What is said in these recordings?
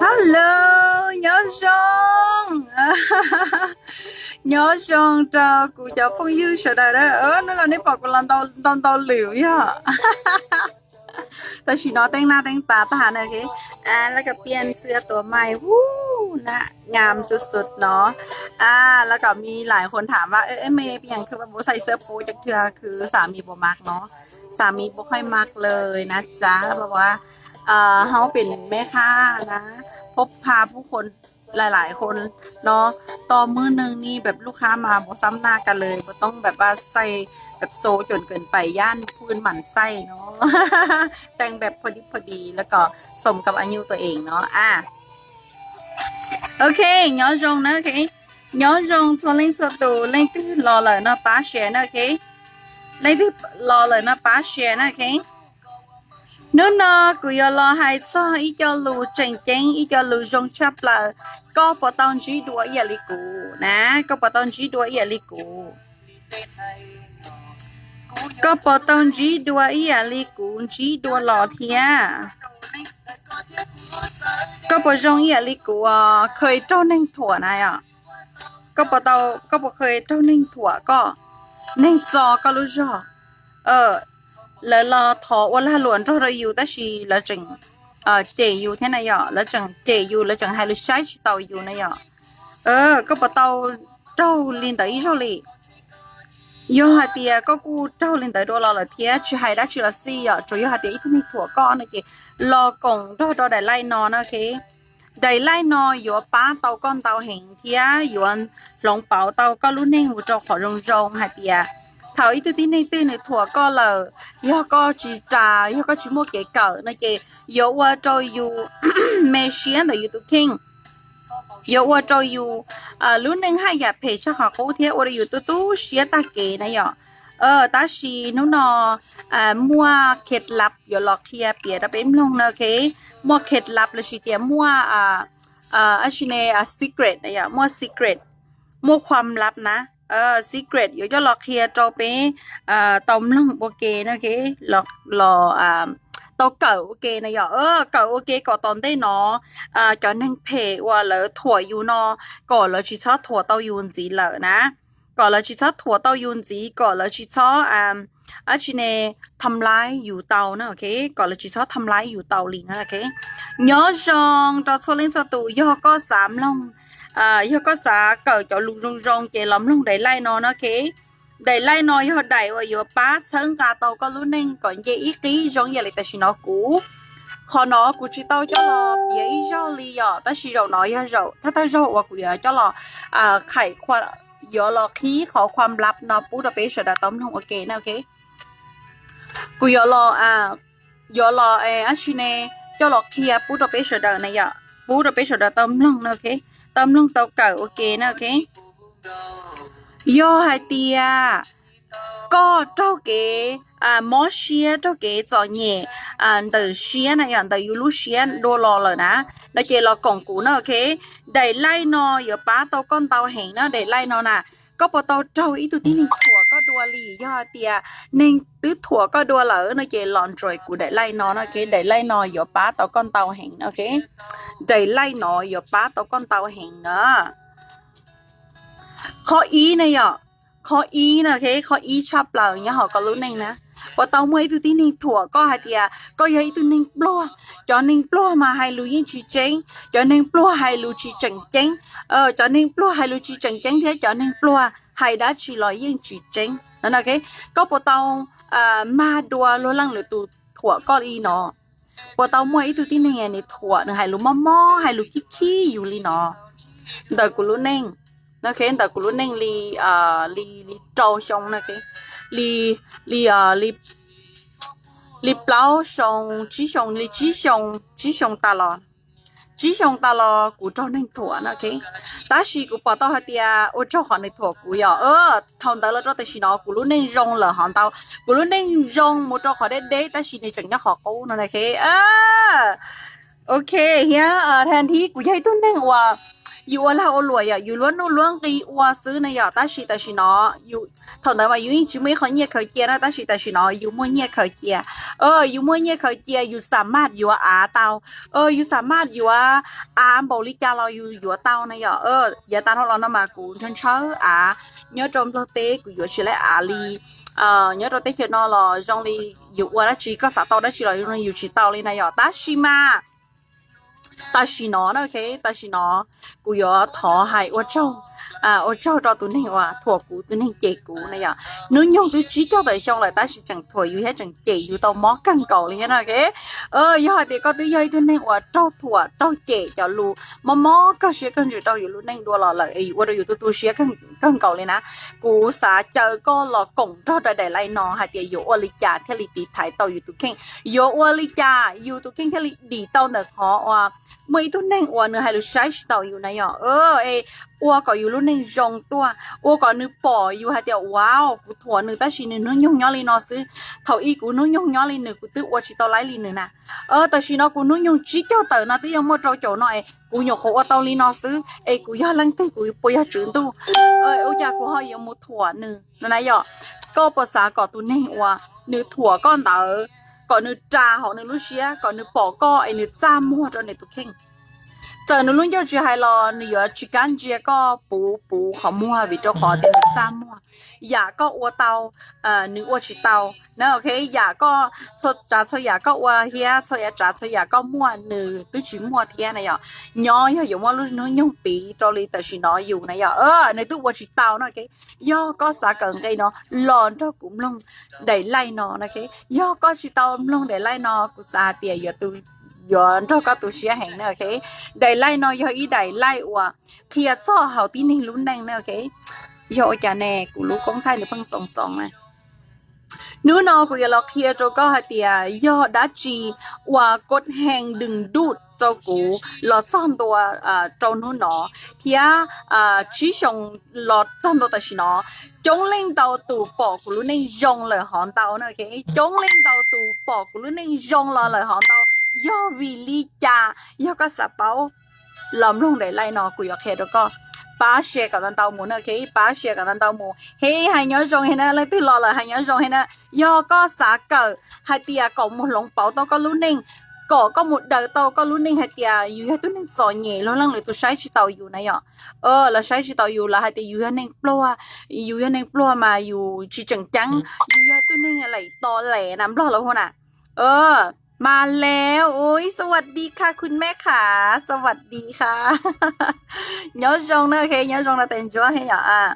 Hello, nyob zoo. Nyob zoo rau kuv cov phooj ywg sawv daws na. Hnub no nej pom kuv los ntau ntau lwm yog. Tam sim no teeb naj teeb tav tag na, lawv kom piaj xwb tuav mais, na, ngam xwb xwb no. Lawv kom mi laim huam tham va, eb me pia khw va, puas xais xwb puas cov thwg khw xav mi puas mak no, xav mi puas khaij mak lawm na txav va. Hauv pem me khab na, phob pha pub khuam laim laim khuam no, tos mub neeg ni peb lub khab mas puas xab naj ka lawm, puas toob peb va xais peb xo cuam kawm pais yaj phu mam xais no. Teeb peb pho di pho di lawv kom xom kam a nyuj tua eem no a. Ok, nyob zoo na, ok. Nyob zoo txhua leej txhua tus, leej twg los lawm no pab share na, ok. Leej twg los lawm no pab share na, ok. Hnub no kuv yuav los hais txog ib co lus tseem ceeb, ib co lus zoo tshaj plaws. Koj puas tau ntsib dua ib yam li kuv na? Koj puas tau ntsib dua ib yam li kuv? Koj puas tau ntsib dua ib yam li kuv ntsib dua los thiab? Koj puas zoo ib yam li kuv, kheev raug neeg thuam na yom? Koj puas tau, koj puas kheev raug neeg thuam koj, neeg txo koj lub zog? Lawv los thov ua lag luam nrog rau yus tab sis lawv tseem cem yus thiab na yom, lawv tseem cem yus, lawv tseem hais lus saib tsis taus yus na yom. Koj puas tau raug li ntawd ib zaug li? Yog hais tias koj kuj raug li ntawd dua los lawm thiab tsis hais dab tsi los xij yom, tsuas yog hais tias ib tug neeg thuam koj no ces los koom nrog rau daim live no na, ok. Daim live no yuav pab tau koj ntau heev thiab yuav hloov pauv tau koj lub neej mus rau qhov zoo zoo hais tias thaum ib tug tib neeg twg nws thuam koj lawm, yog koj tsis ras, yog koj tsis muaj kev kawm no ces yuav ua rau yus me siab ntawm yus tus kheej, yuav ua rau yus lub neej haj yam phem tshaj qhov qub thiab ua rau yus tu tu siab tag kev na yom. Tab sis hnub no muaj khev lab yuav los qhia piav rau peb mloog na, ok. Muaj khev lab lossis tias muaj, ab tsi ne, secret na yom, muaj secret, muaj khua lab na, secret yuav coj los qhia rau peb tau mloog ua ke na, ok. Los tau kawm ua ke na yom, kawm ua ke kom tom ntej no cov neeg phem uas lawv thuam yus no kom lawv tsis txhob thuam tau yus ntxiv lawm na, kom lawv tsis txhob thuam tau yus ntxiv, kom lawv tsis txhob, ab tsi ne, tham laib yus tau na, ok. Kom lawv tsis txhob tham laib yus tau li na, ok. Nyob zoo rau txhua leej txhua tus, yog koj xav mloog, yog koj xav kawm cov lus zoo zoo ces los mloog daim live no na, ok. Daim live no yog daim uas yuav pab txhawb nqa tau koj lub neej kom nce ib qib zoo ib yam li tam sim no kuv. Qhov no kuv tsis tau coj los piav ib zaug li yom, tab sis zaum no yog zaum thawj thawj zaug uas kuv yuav coj los qhia, yuav los qhib qhov khua lab no pub rau peb sawv daws tau mloog ua ke na, ok. Kuv yuav los, yuav los, ab tsi ne, coj los qhia pub rau peb sawv daws na yom, pub rau peb sawv daws tau mloog na, ok. Tau mloog tau kawm ua ke na, ok. Yog hais tias koj raug kev mob siab, raug kev txom nyem ntawm siab na yom, ntawm yus lub siab dua los lawm na, no ces los koom kuv na, ok. Daim live no yuav pab tau koj ntau heev na, daim live no na. Koj puas tau raug ib tug tib neeg thuam koj dua li? Yog hais tias neeg twb thuam koj dua lawm no ces los nrog kuv daim live no na, ok. Daim live no yuav pab tau koj ntau heev na, ok. Daim live no yuav pab tau koj ntau heev na. Qhov ib na yom, qhov ib na, ok, qhov ib tshaj plaws nyob hauv koj lub neej na. Puas tau muaj ib tug tib neeg thuam koj hais tias koj yog ib tug neeg pluag, cov neeg pluag mas hais lus yeej tsis tseeb, cov neeg pluag hais lus tsis tseem ceeb, cov neeg pluag hais lus tsis tseem ceeb thiab cov neeg pluag hais dab tsi los yeej tsis tseeb no, ok. Koj puas tau mag dua luag leej lwm tus thuam koj li no? Puas tau muaj ib tug tib neeg nws thuam, nws hais lus mob mob, hais lus khib khib yus li no ntawm kuv lub neej? Ok, ntawm kuv lub neej li, li, li rau xyoo no, li, li, li plaub xyoo, tsib xyoo, li tsib xyoo, tsib xyoo tas los, tsib xyoo tas los kuv raug neeg thuam no, ok. Tab sis kuv pom tau hais tias ua rau qhov nws thuam kuv yom, thaum ntawd los rau tam sim no kuv lub neej zoo lawm hov ntau. Kuv lub neej zoo mus rau qhov deb deb tab sis nws tseem nyob qhov qub no, ok. Ok, thiab tag thib kuv yog ib tug neeg uas Yus ua lag ua luam yom, yus luab nuj luab nqi ua xwb na yom, tab sis tam sim no yus, thaum ntawd mas yus yeej tsis muaj ib qho nyiaj khaws cia na, tab sis tam sim no yus muaj nyiaj khaws cia. Yus muaj nyiaj khaws cia, yus xam maj yuav av tau. Yus xam maj yuav av npaum li cas los yus yuav tau na yom. Yav tas dhau los no mas kuv ntshaw ntshaw av nyob rau Nplog teb, kuv yuav tsis laib av li. Nyob rau teb chaws no los zoo li yus ua dab tsi, koj xav tau dab tsi los yus tsis tau li na yom. Tab sis mas tam sim no na, ok, tam sim no kuv yuav thov hais ua tsaug, ua tsaug rau tus neeg uas thuam kuv, tus neeg cem kuv na yom. Hnub nyoog twb tsib caug tawm xyoo lawm tab sis tseem thuam yus thiab tseem cem yus tau mob kawg nkaus li thiab na, ok. Yog hais tias koj twb yog ib tug neeg uas raug thuam raug cem cov lus mob mob koj siab kawg ntsws rau yus lub neej dua los lawm es yus ua rau yus tu tu siab kawg nkaus li na, kuv xav caw koj los koom nrog daim daim like no hais tias yuav ua li cas thiaj li tiv thaiv tau yus tus kheej, yuav ua li cas yus tus kheej thiaj li dim tau ntawm qhov uas muaj ib tug neeg uas nws hais lus saib tsis taus yus na yom. Es ua kom yus lub neej zoo tuaj, ua kom nws pom yus hais tias, wow, kuv thuam nws tab sis nws hnub nyoog nyob li no xwb. Thaum ub kuv hnub nyoog nyob li nws, kuv twb ua tsis tau laib li nws na. Tam sim no kuv hnub nyoog tsib caug tawm no twb yeej muaj rau caum no es kuv nyuam qhuav ua tau li no xwb es kuv yog leej twg, kuv puas yog tswv ntuj? Ua cas kuv ho yuav mus thuam nws no na yom? Koj puas xav kom tus neeg uas nws thuam koj ntawd, kom nws ras hauv nws lub siab, kom nws pom koj es nws txaj muag rau nws tus kheej? Txawm nws lub ncauj tsis hais los nws yuav tsis kam ntsia koj puv puv qhov muag vim rau qhov tias nws txaj muag. Yam koj ua tau, nws ua tsis tau na, ok. Yam koj, txhua tsav txhua yam koj ua thiab txhua tsav txhua yam koj muaj nws twb tsis muaj thiab na yom. Nyob yog yuav muaj lub hnub nyoog piv rau li tam sim no yus na yom, nws twb ua tsis tau na, ok. Yog koj xav kawm nqe no los nrog kuv mloog daim like no na, ok. Yog koj tsis tau mloog daim like no kuv xav hais tias yuav nrog koj tu siab heev na, ok. Daim like no yog ib daim like uas qhia txog hauv tib neeg lub neej na, ok. Yog ua cas ne, kuv lub koob thaij nws pheej xoov xoov na. Hnub no kuv yuav los qhia rau koj hais tias yog dab tsi uas kod hee dws duj rau kuv los txog ntua rau hnub no thiab tsib xyoos los txog ntua tam sim no, coob leej ntau tus pom kuv lub neej zoo lawm hov ntau na, ok. Coob leej ntau tus pom kuv lub neej zoo los lawm hov ntau. Yog vim li cas? Yog koj xav paub los mloog daim like no kuv yuav qhia rau koj. Pab share kom ntau ntau mus na, ok, pab share kom ntau ntau mus. He hais nyob zoo he na, leej twg los lawm hais nyob zoo he na. Yog koj xav kawm hais tias kom mus hloov pauv tau koj lub neej, kom koj mus daws tau koj lub neej hais tias yus yog tug neeg txom nyem, luag leej lwm tus saib tsis taus yus na yom. Lawv saib tsis taus yus, lawv hais tias yus yog neeg pluag, yus yog neeg pluag mas yus tsis tseem ceeb, yus yog tug neeg laim to laim na, Nplog lawv hu na. มาแล้ว อุ้ย สวัสดีค่ะ คุณแม่ค่ะ สวัสดีค่ะ Nyob zoo na, ok, nyob zoo na tes ntsuab he yom.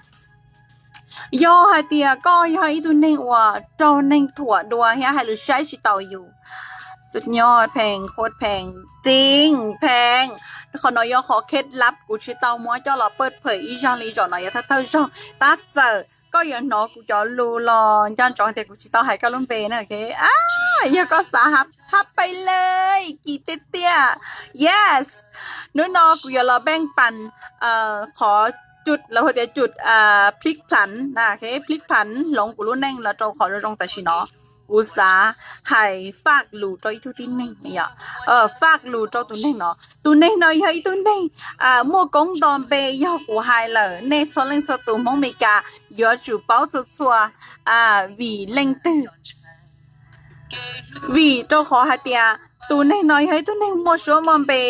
Yog hais tias koj yog ib tug neeg uas raug neeg thuam dua thiab hais lus saib tsis taus yus, สุดยอด แพง โคตรแพง จริง แพง Qhov no yog qhov เคล็ดลับ kuv tsis tau muab coj los เปิดเผย ib zaug li, zaum no yog thawj thawj zaug. Tab txawm koj yuav hnov kuv cov lus los nco ntsoov tias kuv tsis tau hais koj lub npe na, ok. Yog koj xav hab pais lawm, kis tiag tiag. Yes, hnub no kuv yuav los แบ่งปัน qhov จุด lawv hu tias จุดพลิกผัน na, พลิกผัน hloov kuv lub neej los rau qhov zoo zoo tam sim no. Kuv xav hais faj lus rau ib tug tib neeg, yog faj lus rau tus neeg no. Tus neeg no yog ib tug neeg muaj koob nto npe, yog kuv hais lawm nej txhua leej txhua tus Hmoob Mes Kas yuav tsum paub txhua txhua vim leej twg. Vim rau qhov hais tias tus neeg no yog ib tug neeg muaj suab muaj npe,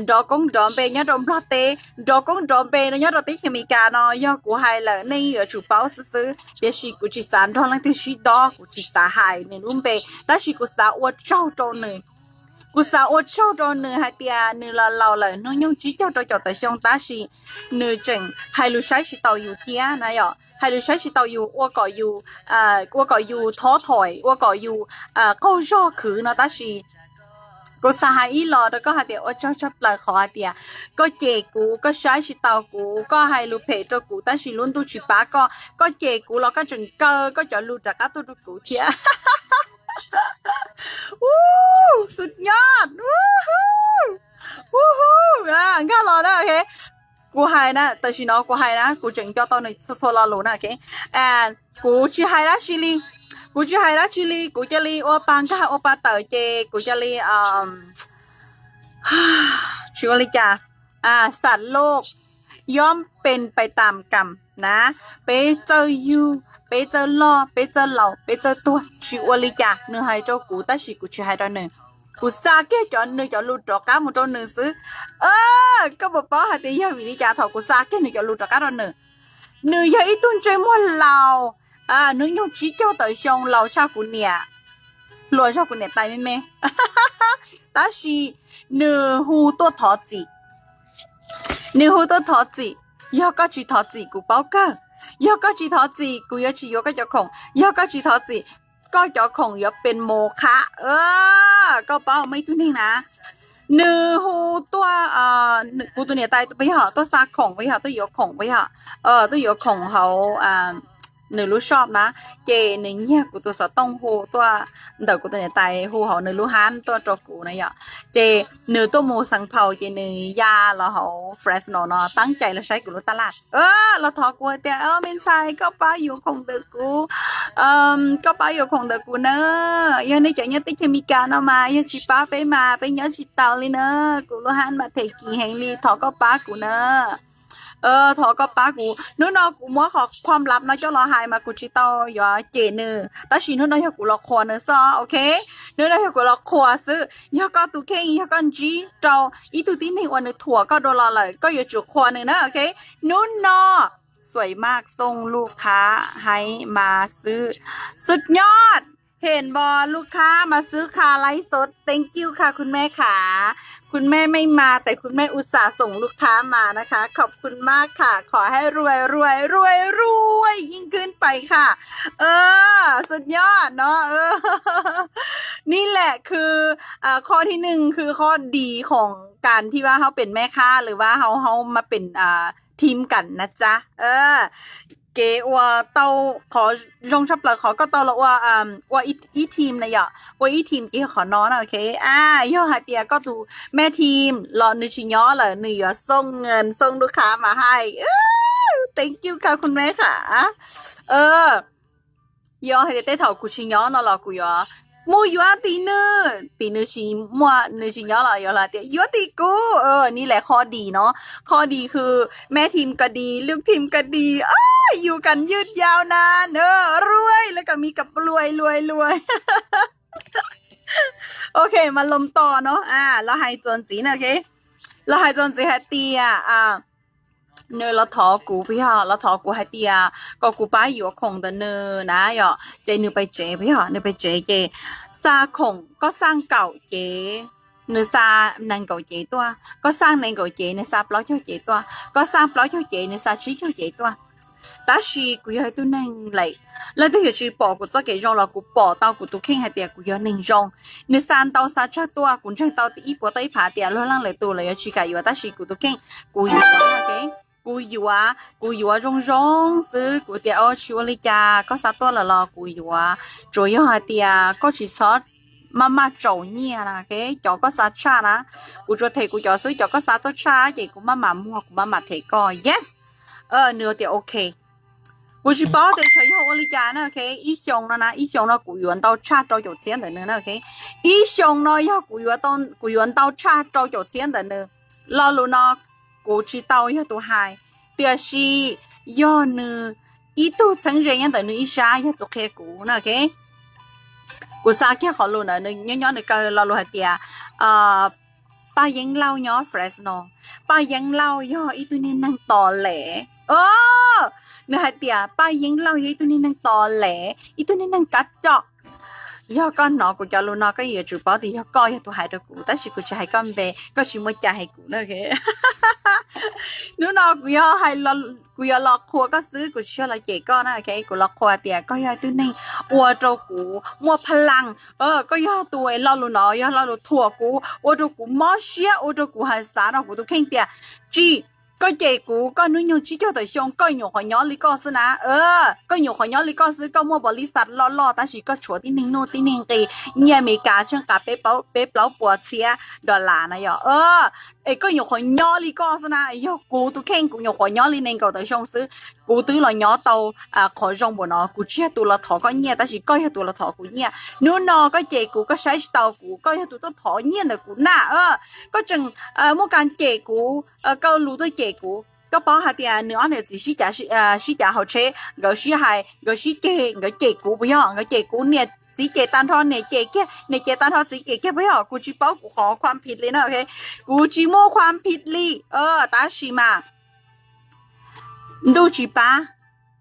nrov koob nrov npe nyob rau Nplog teb, nrov koob nrov npe no nyob rau teb chaws Amelikas no. Yog kuv hais lawm nej yuav tsum paub xwb xwb, tiam sis kuv tsis xav nrog leej twg sib dob, kuv tsis xav hais nws lub npe, tab sis kuv xav ua tsaug rau nws. Kuv xav ua tsaug rau nws hais tias nws los laus lawm, hnub nyoog tsib caug rau caum tawm xyoo tab sis nws tseem hais lus saib tsis taus yus thiab na yom. Hais lus saib tsis taus yus, ua kom yus, ua kom yus thov thoi, ua kom yus qaug zog khwv no tab sis kuv xav hais ib los rau koj hais tias ua tsaug tshaj plaws qhov hais tias koj cem kuv, koj saib tsis taus kuv, koj hais lus phem rau kuv tab sis lub ntuj tsis pab koj. Koj cem kuv los koj tseem kaw koj cov lus rov qab tuaj rau kuv thiab. Xus nyob, nkag los na, ok. Kuv hais na, tam sim no kuv hais na, kuv tseem nco tau nws txhua txhua lo lus na, ok. Kuv tsis hais dab tsi li, kuv tsis hais dab tsi li, kuv cia li ua pa nkag ua pa tawm ces kuv cia li tsis ua li cas. สัตว์โลกย่อมเป็นไปตามกรรม na. Peb txawj yug, peb txawj loj, peb txawj laus, peb txawj tuag, tsis ua li cas. Nws hais rau kuv tab sis kuv tsis hais rau nws. Kuv xa kiag cov nws cov lus rov qab mus rau nws xwb. Koj puas paub hais tias yog vim li cas thaum kuv xa kiag nws cov lus rov qab rau nws? Nws yog ib tug ntsej muag laus, hnub nyoog tsib caug tawm xyoo, laus tshaj kuv niam, hluas tshaj kuv niam tais me me. Tab sis nws hu tuaj thov txim. Nws hu tuaj thov txim. Yog koj tsis thov txim kuv paub kawg. Yog koj tsis thov txim kuv yuav tsis yuav koj cov khoom. Yog koj tsis thov txim, koj cov khoom yuav pes mus qhab. Koj paub muaj ib tug neeg na, nws hu tuaj, kuv tus niam tais, yog tuaj xa khoom, yog tuaj yuav khoom, yog tuaj yuav khoom hauv nws lub shop na. Ces nws nyiag kuv tus xov tooj hu tuaj ntawm kuv tus niam tais hu hauv nws lub hab tuaj rau kuv na yom. Ces nws tuaj mus Xeev Phaus ces nws ya los hauv Fresno no tab cai los saib kuv lub taj laj, los thov kuv hais tias, me ntxhais, koj pab yuav khoom ntawm kuv, koj pab yuav khoom ntawm kuv na. Yog nej cov nyob teb chaws Amelikas no mas yog tsis pab peb mas peb nyob tsis tau li na. Kuv lub hab mas them kim heev li, thov koj pab kuv na. Thov koj pab kuv. Hnub no kuv muab qhov ความลับ no coj los hais mas kuv tsis tau yuav cem nws, tab sis hnub no yog kuv los qhuas nws xwb, ok. Hnub no yog kuv los qhuas xwb. Yog koj tus kheej, yog koj ntsib rau ib tug tib neeg uas nws thuam koj dua los lawm, koj yuav tsum qhuas nws na, ok. Hnub no สวยมาก ส่งลูกค้าให้มาซื้อ สุดยอด เห็นบ่ ลูกค้ามาซื้อคาไลฟ์สด thank you ค่ะคุณแม่ขา คุณแม่ไม่มาแต่คุณแม่อุตส่าห์ส่งลูกค้ามานะคะ ขอบคุณมากค่ะ ขอให้รวยรวยรวยรวยยิ่งขึ้นไปค่ะ เออ สุดยอดเนาะ เออ นี่แหละคือ ข้อที่หนึ่ง คือข้อดีของการที่ว่าเขาเป็นแม่ค้า หรือว่าเขาเขามาเป็น team กันนะจ๊ะ เออ kev ua tau qhov zoo tshaj plaws qhov koj tau los ua, ua ib team na yom, ua ib team ces yog qhov no na, ok. A, yog hais tias koj tus แม่ทีม los nws tsis nyob lawm, nws yuav ส่งเงิน ส่งลูกค้ามาให้ thank you ค่ะคุณแม่ขา Yog hais tias tej thaum kuv tsis nyob no los kuv yuav mus yuav tim nws, tim nws tsis muaj, nws tsis nyob los yuav hais tias yuav tim kuv. Ni lais qhov dis no, qhov dis คือ แม่ทีมก็ดี ลูกทีมก็ดี อยู่กันยืดยาวนาน รวย แล้วก็มีกับรวยรวยรวย Ok, mas lom tos no, lawv hais txuas ntxiv na, ok. Lawv hais txuas ntxiv hais tias nws los thov kuv, yog los thov kuv hais tias kom kuv pab yuav khoom ntawm nws na yom, ces nws pais tsev, yog nws pais tsev ces xa khoom, koj xa kaum cev, nws xa nees nkaum cev tuaj, koj xa nees nkaum cev, nws xa plaub caug cev tuaj, koj xa plaub caug cev, nws xa tsib caug cev tuaj. Tab sis kuv yog ib tug neeg lem, leej twg yuav tsis pom kuv txoj kev zoo los kuv pom tau kuv tus kheej hais tias kuv yog neeg zoo. Nws xa ntau xa tsawg tuaj, kuv ntseeg tau ib puas tau ib phav tias luag leej lwm tus lawv yuav tsis kam yuav, tab sis kuv tus kheej, kuv yuav, kuv yuav, kuv yuav zoo zoo xwb. Kuv tias, o, tsis ua li cas, koj xa tuaj lawm los kuv yuav, tsuas yog hais tias koj tsis txhob maj maj tsaus nyiaj na, cov koj xa tshaj na, kuv tsuas them kuv cov xwb, cov koj xa tuaj tshaj ces kuv maj mam muag, kuv maj mam them koj, yes. Nws tias ok. Kuv tsis paub tias xyov yog ua li cas na, ok. Ib xyoo no na, ib xyoo no kuv yuav ntau tshaj rau caum txhiab ntawm nws na, ok. Ib xyoo no yog kuv yuav ntau tshaj rau caum txhiab ntawm nws. Lo lus no kuv tsis tau yog tus hais, tiam sis yog nws ib tug txheeb ze nyob ntawm nws ib sab yog tus qhia kuv na, ok. Kuv xa kiag qhov lus ntawd, nws nyob nyob nws kaw lo lus hais tias Paj Yeeb Lauj nyob Fresno. Paj Yeeb Lauj yog ib tug niag neeg tos lev. Nws hais tias Paj Yeeb Lauj yog ib tug niag neeg tos lev, ib tug niag neeg kab coj. Yog koj hnov kuv cov lus no koj yuav tsum paub tias yog koj yog tus hais rau kuv, tab sis kuv tsis hais koj npe, koj tsis muaj cai hais kuv na, ok. Hnub no kuv yog hais, kuv yuav los qhuas koj xwb, kuv tsis yog los cem koj na, ok. Kuv los qhuas tias koj yog ib tug neeg ua rau kuv muaj pha laj. Koj yog tus lo lus no yog lo lus thuam kuv, ua rau kuv mob siab, ua rau kuv hais xav rau kuv tus kheej tias tsis, koj cem kuv, koj hnub nyoog tsib caug tawm xyoo koj nyuam qhuav nyob li koj xwb na. Koj nyuam qhuav nyob li koj xwb, koj muaj npaum li xav loj loj tab sis koj tshuav tib neeg nuj tib neeg nqi, nyiaj Amelikas tsheej qas peb plaub puas txhiab dollar na yom. Es koj nyuam qhuav nyob li koj xwb na, yog kuv tus kheej kuv nyuam qhuav nyob li nees nkaum tawm xyoo xwb, kuv twb los nyob tau qhov zoo npaum no. Kuv tsis yog tus los thov koj nyiaj, tab sis koj yog tus los thov kuv nyiaj. Hnub no koj cem kuv, koj saib tsis taus kuv, koj yog tus tuaj thov nyiaj ntawm kuv na. Koj tseem muaj kas cem kuv, kaw lus tuaj cem kuv. Koj paub hais tias nws ob niam txiv sib cav hauv tsheb, nkawd sib hais, nkawd sib ceg, nkawd cem kuv puas yog? Nkawd cem kuv, niam txiv cem tag nrho niam cem kiag, niam cem tag nrho txiv cem kiag puas yog? Kuv tsis paub kuv qhov khuam phim li na, ok. Kuv tsis muaj khuam phim li, tab sis mas ntuj tsis pab.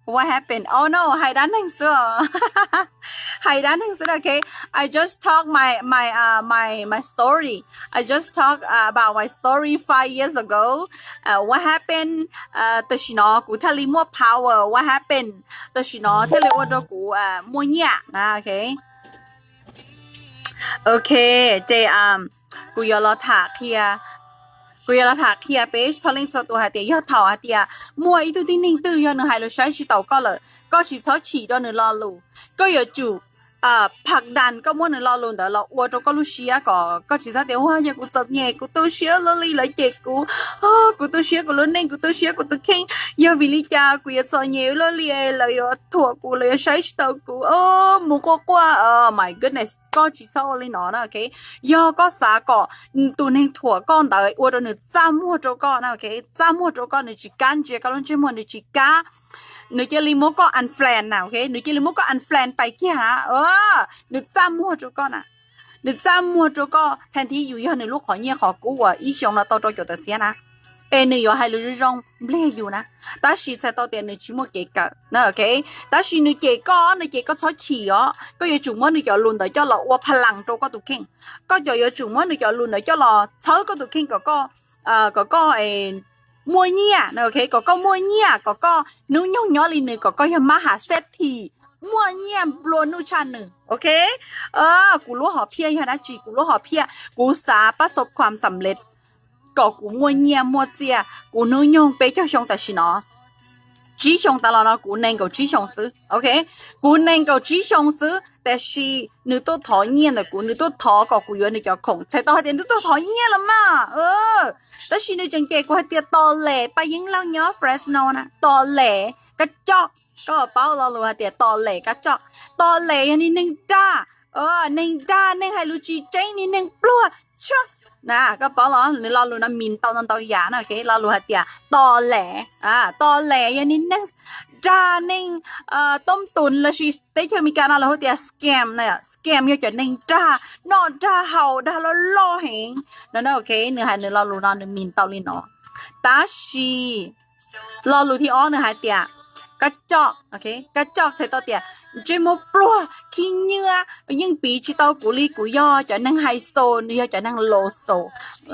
What happened? Oh no, hais dab neeg xwb os. Hais dab neeg xwb, ok. I just talk my my uh, my my story. I just talk about my story five years ago. Uh, what happened? Uh, tam sim no kuv thiaj li muaj power. What happened? Tam sim no thiaj li ua rau kuv muaj nyiaj na, ok. Ok, ces kuv yuav los tham qhia, kuv yuav los tham qhia peb txhua leej txhua tus hais tias yog thaum hais tias muaj ib tug tib neeg twg yog nws hais lus saib tsis taus koj lawm, koj tsis txhob chim rau nws lo lus. Koj yuav tsum phak das, koj muab nws lo lus ntawd los ua rau koj lub siab kom koj tsis txhob tias, ua yog kuv txom nyem, kuv tu siab luaj li lawv cem kuv, kuv tu siab kuv lub neej, kuv tu siab kuv tus kheej, yog vim li cas kuv yuav txom nyem luaj li, lawv yuav thuam kuv, lawv yuav saib tsis taus kuv, mus quaj quaj. My goodness, koj tsis txhob ua li no na, ok. Yog koj xav kom tus neeg thuam koj ntawd ua rau nws txaj muag rau koj na, ok, txaj muag rau koj, nws tsis kam ntsia koj lub ntsej muag, nws tsis kam, nws cia li muab koj unfriend na, ok, nws cia li muab koj unfriend pais kiag na. Nws txaj muag rau koj na, nws txaj muag rau koj thaum twg yus yog nws lub qhov nyiaj qhov kub uas ib xyoos no tau rau caum tawm txhiab na, es nws yuav hais lus zoo zoo npliag yus na, tab sis txhais tau tias nws tsis muaj kev kawm na, ok. Tab sis nws cem koj, nws cem koj txhob chim os, koj yuav tsum muab nws cov lus ntawd coj los ua pha las rau koj tus kheej. Koj cov yuav tsum muab nws cov lus ntawd coj los txhawb koj tus kheej kom koj, kom koj muaj nyiaj, ok, kom koj muaj nyiaj, kom koj hnub nyoog nyob li nws, kom koj yog mab has xeb thim, muaj nyiaj nplua nuj tshaj nws, ok. Kuv lub hom phiaj yog dab tsi? Kuv lub hom phiaj, kuv xav pab xo khuam xam lej kom kuv muaj nyiaj muaj txiaj. Kuv hnub nyoog peb caug xyoo tam sim no, tsib xyoo tas los no kuv nees nkaum tsib xyoo xwb, ok. Kuv nees nkaum tsib xyoo xwb, tab sis nws tuaj thov nyiaj ntawm kuv, nws tuaj thov kom kuv yuav nws cov khoom, txhais tau hais tias nws tuaj thov nyiaj los mas. Tab sis nws tseem cem kuv hais tias tos lem, paj yeeb laug nyob Fresno na, tos lem kab coj. Koj paub lo lus hais tias tos lem kab coj? Tos lem yog niag neeg dag, neeg dag, neeg hais lus tsis tseeb, niag neeg pluag tshaj na. Koj paub los? Nws lo lus no mis tau ntau ntau yam na, ok. Lo lus hais tias tos lem, tos lem yog niag neeg dag, neeg toob tus lossis teb chaws Amelikas no lawv hu tias scam na. Scam yog cov neeg dag, noj dag haus dag loj loj heev no, ok. Nws hais nws lo lus no nws mis tau li no. Tab sis lo lus thib ob nws hais tias kab coj, ok. Kab coj txhais tau tias ntsej muag pluag, khib nyiab, yeej piv tsis tau kuv li, kuv yog cov neeg hais xo, nws yog cov neeg lo xo.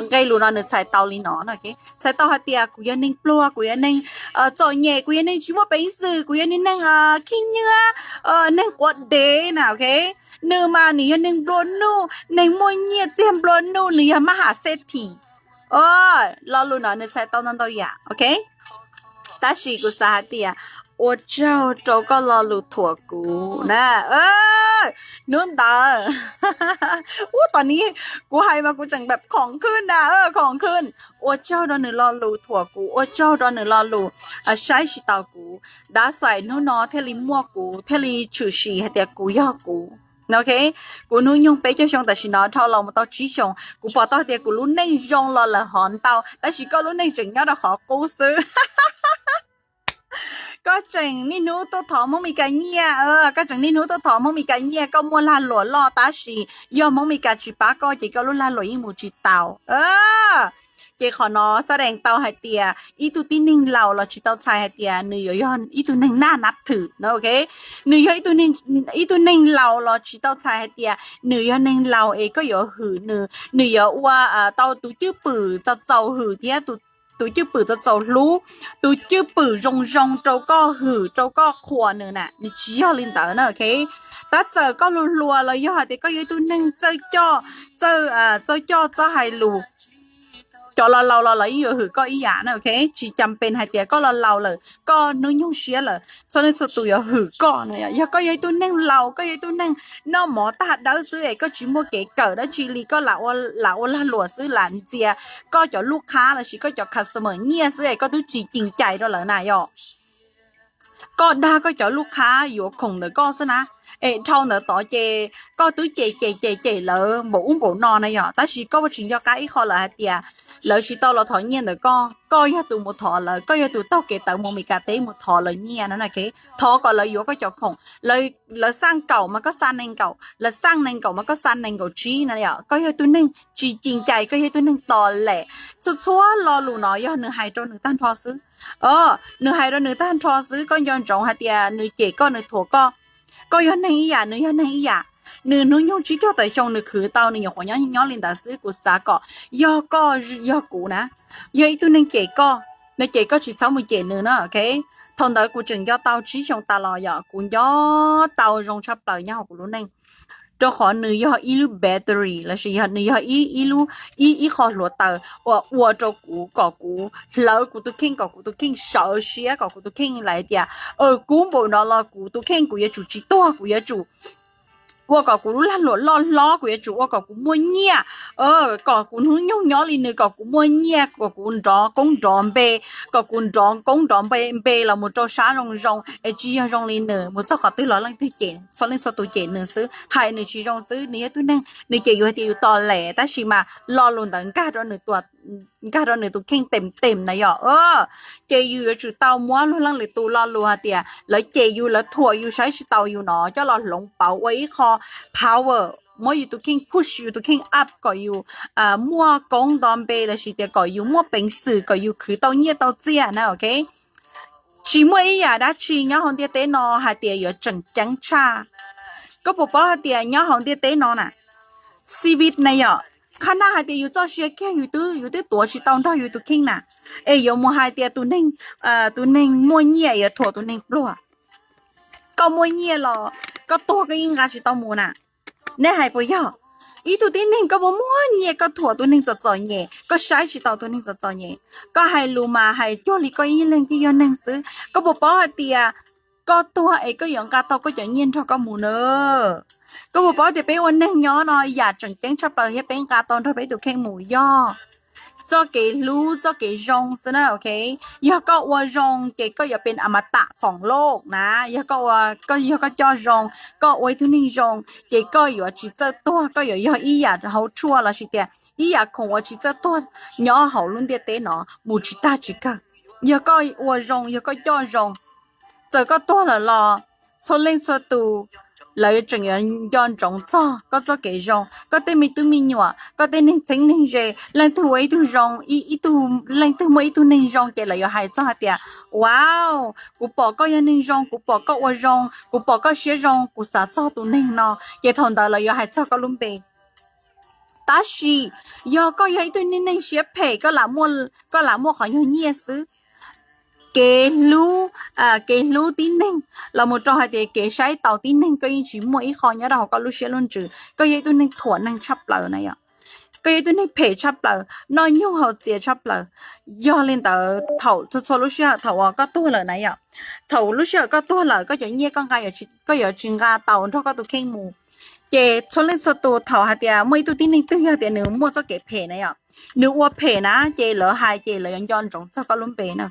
Nqe lus no nws txhais tau li no, txhais tau hais tias kuv yog neeg pluag, kuv yog neeg txom nyem, kuv yog neeg tsis muaj peev xwm, kuv yog neeg khib nyiab, neeg quav dev na, ok. Nws mas nws yog neeg nplua nuj, neeg muaj nyiaj txiag nplua nuj, nws yog mab has xeb thim. Lo lus no nws txhais tau ntau ntau yam, ok. Tab sis kuv xav hais tias ua tsaug rau koj lo lus thuam kuv na. Hnub ntawd, ub, tau ni, kuv hais mas kuv tseem npam khoom khwb na, khoom khwb. Ua tsaug rau nws lo lus thuam kuv, ua tsaug rau nws lo lus saib tsis taus kuv. That's why hnub no thiaj li muaj, kuv thiaj li tshwm sim hais tias kuv yog kuv, ok. Kuv hnub nyoog peb caug xyoo tam sim no dhau los mus tau tsib xyoos, kuv pom tau hais tias kuv lub neej zoo los lawm hov ntau, tab sis koj lub neej tseem nyob rau qhov qub xwb. Koj tseem niaj hnub tuaj thov Hmoob Mes Kas nyiaj, koj tseem niaj hnub tuaj thov Hmoob Mes Kas nyiaj, koj muaj lag luam loj tab sis yog Hmoob Mes Kas tsis pab koj ces koj lub lag luam yeej mus tsis tau. Ces qhov no xab dees tau hais tias ib tug tib neeg laus los tsis tau txhais hais tias nws yuav yog ib tug neeg naj nab thwm no, ok. Nws yog ib tug neeg laus los tsis tau txhais hais tias nws yog neeg laus es koj yuav hwm nws, nws yuav ua tau tus cwj pwm txaus txaus hwm thiab tus cwj pwm txaus txaus hlub, tus cwj pwm zoo zoo rau koj hwm rau koj qhuas nws na, nws tsis yog li ntawd na, ok. Tab txawm koj hluas hluas los yog hais tias koj yog ib tug neeg txawj coj, txawj, txawj coj txawj hais lus, cov laus laus los lawv yeej yuav hwm koj ib yam na, ok. Tsis cas pes hais tias koj laus laus lawm, koj hnub nyoog siab lawm, txhua leej txhua tus yuav hwm koj na. Yog koj yog ib tug neeg laus, koj yog ib tug neeg noj mov tag dawb xwb es koj tsis muaj kev kawm dab tsi li, koj lam ua lag luam xwb, lam ntxias koj cov lub qhab lossis koj cov customer nyiaj xwb es koj twb tsis cim cais rau lawv na yom. Koj dag koj cov lub qhab yuav khoom ntawm koj xwb na, es dhau ntawd tod ces koj twb cem cem cem cem lawv npaum ub npaum no na yom. Tab sis koj ua tsis nco qab ib qho lawm hais tias lawv tsis tau los thov nyiaj ntawm koj, koj yog tus mus thov lawv, koj yog tus taug kev tawv mus Meskas teb mus thov lawv nyiaj no na. Thov kom lawv yuav koj cov khoom, lawv xaj kaum mas koj xaj nees nkaum, lawv xaj nees nkaum mas koj xaj nees nkaum tsib no yom. Koj yog tus neeg tsis cim cais, koj yog tus neeg tos lem. Txhua txhua lo lus no yog nws hais rau nws tag nrho xwb. Nws hais rau nws tag nrho xwb, koj nco ntsoov hais tias nws cem koj, nws thuam koj. Koj yog neeg ib yam, nws yog neeg ib yam. Nws hnub nyoog tsib caug tawm xyoo nws khwv tau, nws nyuam qhuav nyob nyob li ntawd xwb. Kuv xav kom yog koj, yog kuv na, yog ib tug neeg cem koj, nws cem koj tsis txhob mus cem nws na, ok. Thaum ntawd kuv tseem nco tau tsib xyoo tas los yom, kuv nco tau zoo tshaj plaws nyob hauv kuv lub neej, rau qhov nws yog ib lub battery lossis yog nws yog ib ib lub ib ib qho hluav taws uas ua rau kuv, kom kuv hlawv kuv tus kheej, kom kuv tus kheej sawv siab, kom kuv tus kheej lam tias, kub npaum no los kuv tus kheej kuv yuav tsum tsis tuag, kuv yuav tsum ua kom kuv lub lag luam loj hlob, kuv yuav tsum ua kom kuv muaj nyiaj, kom kuv hnub nyoog nyob li nws, kom kuv muaj nyiaj, kom kuv nrov koob nrov npe, kom kuv nrov koob nrov npe npe los mus rau sab zoo zoo es tsis yog zoo li nws. Mus txog qhov twg los leej twg cem, txhua leej txhua tus cem nws xwb, hais nws tsis zoo xwb. Nws yog tug neeg nws cem yus hais tias yus tos lem, tab sis mas lo lus ntawd nkag rau nws tua nkag rau nws tus kheej tem tem na yom. Ces yus yuav tsum tau muab luag leej lwm tus lo lus hais tias lawv cem yus, lawv thuam yus, saib tsis taus yus no coj los hloov pauv ua ib qho power, muab yus tus kheej push, yus tus kheej up kom yus muaj koob nto npe lossis tias kom yus muaj peev xwm, kom yus khwv tau nyiaj tau txiaj na, ok. Tsis muaj ib yam dab tsi nyob hauv ntiaj teb no hais tias yuav tseem ceeb tshaj. Koj puas paub hais tias nyob hauv ntiaj teb no na, xi vis na yom, qhov no hais tias yus txoj sia kiag yus twb, yus twb tuav tsis tau nrog yus tus kheej na, es yuav mus hais tias tus neeg, tus neeg muaj nyiaj yuav thuam tus neeg pluag. Koj muaj nyiaj los koj tuag koj yeej nqa tsis tau mus na. Nej hais puas yog? Ib tug tib neeg koj muaj muaj nyiaj koj thuam tus neeg txom txom nyem, koj saib tsis taus tus neeg txom txom nyem, koj hais lus mas hais cuag li koj ib leeg thiaj yog neeg xwb. Koj puas paub hais tias koj tuag es koj yuav nqa tau koj cov nyiaj nrog koj mus na? Koj puas paub tias peb ua neeg nyob no yam tseem ceeb tshaj plaws thiab peb nqa tau nrog peb tus kheej mus yog txoj kev hlub, txoj kev zoo xwb na, ok. Yog koj ua zoo ces koj yuav pem a ma tam foom loj na. Yog koj ua, koj yog koj coj zoo, koj ua ib tug neeg zoo ces koj yuav tsis txawj tuag, koj yuav yog ib yam hauv tshuaj lossis tias ib yam khoom uas tsis txawj tuag nyob hauv lub ntiaj teb no mus tsis tag tsis kawg. Yog koj ua zoo, yog koj coj zoo, txawm koj tuag lawm los txhua leej txhua tus lawv tseem yuav nco ntsoov txog koj txoj kev zoo. Koj tej me tub me nyuam, koj tej neeg txheeb neeg ze, leej twg ua ib tug zoo, ib tug, leej twg muaj ib tug neeg zoo ces lawv yuav hais txog hais tias, wow, kuv pom koj yog neeg zoo, kuv pom koj ua zoo, kuv pom koj siab zoo, kuv xav txog tus neeg no. Ces thaum ntawd lawv yuav hais txog koj lub npe. Tab sis yog koj yog ib tug neeg siab phem, koj lam muaj qhov nyuag nyiaj xwb, kev hlub, kev hlub tib neeg los mus rau hais tias kev saib taus tib neeg koj yeej tsis muaj ib qho nyob rau hauv koj lub siab lub ntsws. Koj yog ib tug neeg thuam neeg tshaj plaws na yom. Koj yog ib tug neeg phem tshaj plaws, noj nyuj haus txias tshaj plaws. Yog li ntawd thaum txhua txhua lub sij hawm thaum uas koj tuag lawm na yom, thaum lub sij hawm koj tuag lawm koj cov nyiaj koj nqa, koj yuav tsis nqa tau nrog koj tus kheej mus. Ces txhua leej txhua tus thaum hais tias muaj ib tug tib neeg twg yog tias nws muaj txoj kev phem na yom, nws ua phem na ces lawv hais ces lawv yuav nco ntsoov txog koj lub npe na.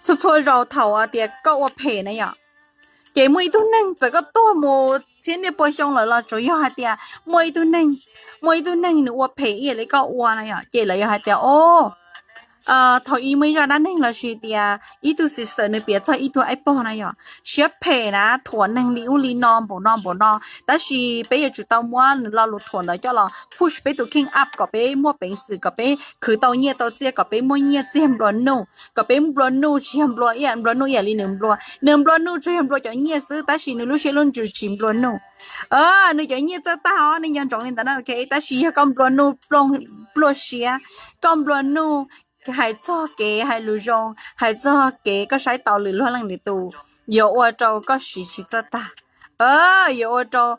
Txhua txhua zaus thaum tias koj ua phem na yom, ces muaj ib tug neeg txawm koj tuag mus txhiab niaj pua xyoo lawm los tsuas yog hais tias muaj ib tug neeg, muaj ib tug neeg nws ua phem ib yam li koj ua na yom, ces lawv yuav hais tias o, thaum ub muaj ib zaj dab neeg lossis tias ib tug sister nws piav txog ib tug aib pog na yom, siab phem na, thuam neeg li ub li no npaum no npaum no. Tab sis peb yuav tsum tau muab nws lo lus thuam ntawd coj los push peb tus kheej up kom peb muaj peev xwm, kom peb khwv tau nyiaj tau txiaj, kom peb muaj nyiaj txiag nplua nuj, kom peb nplua nuj tsis yog nplua ib yam, nplua nuj ib yam li nws nplua. Nws nplua nuj tsuas yog nplua cov nyiaj xwb, tab sis nws lub siab lub ntsws tsis nplua nuj. Nws cov nyiaj txawj tag os, nej nco ntsoov li ntawd na, ok. Tab sis yog koj nplua nuj pluaj siab, koj nplua nuj hais txog kev hais lus zoo, hais txog kev koj saib taus lwm luag leej lwm tus, yuav ua rau koj siv tsis txawj tag, yuav ua rau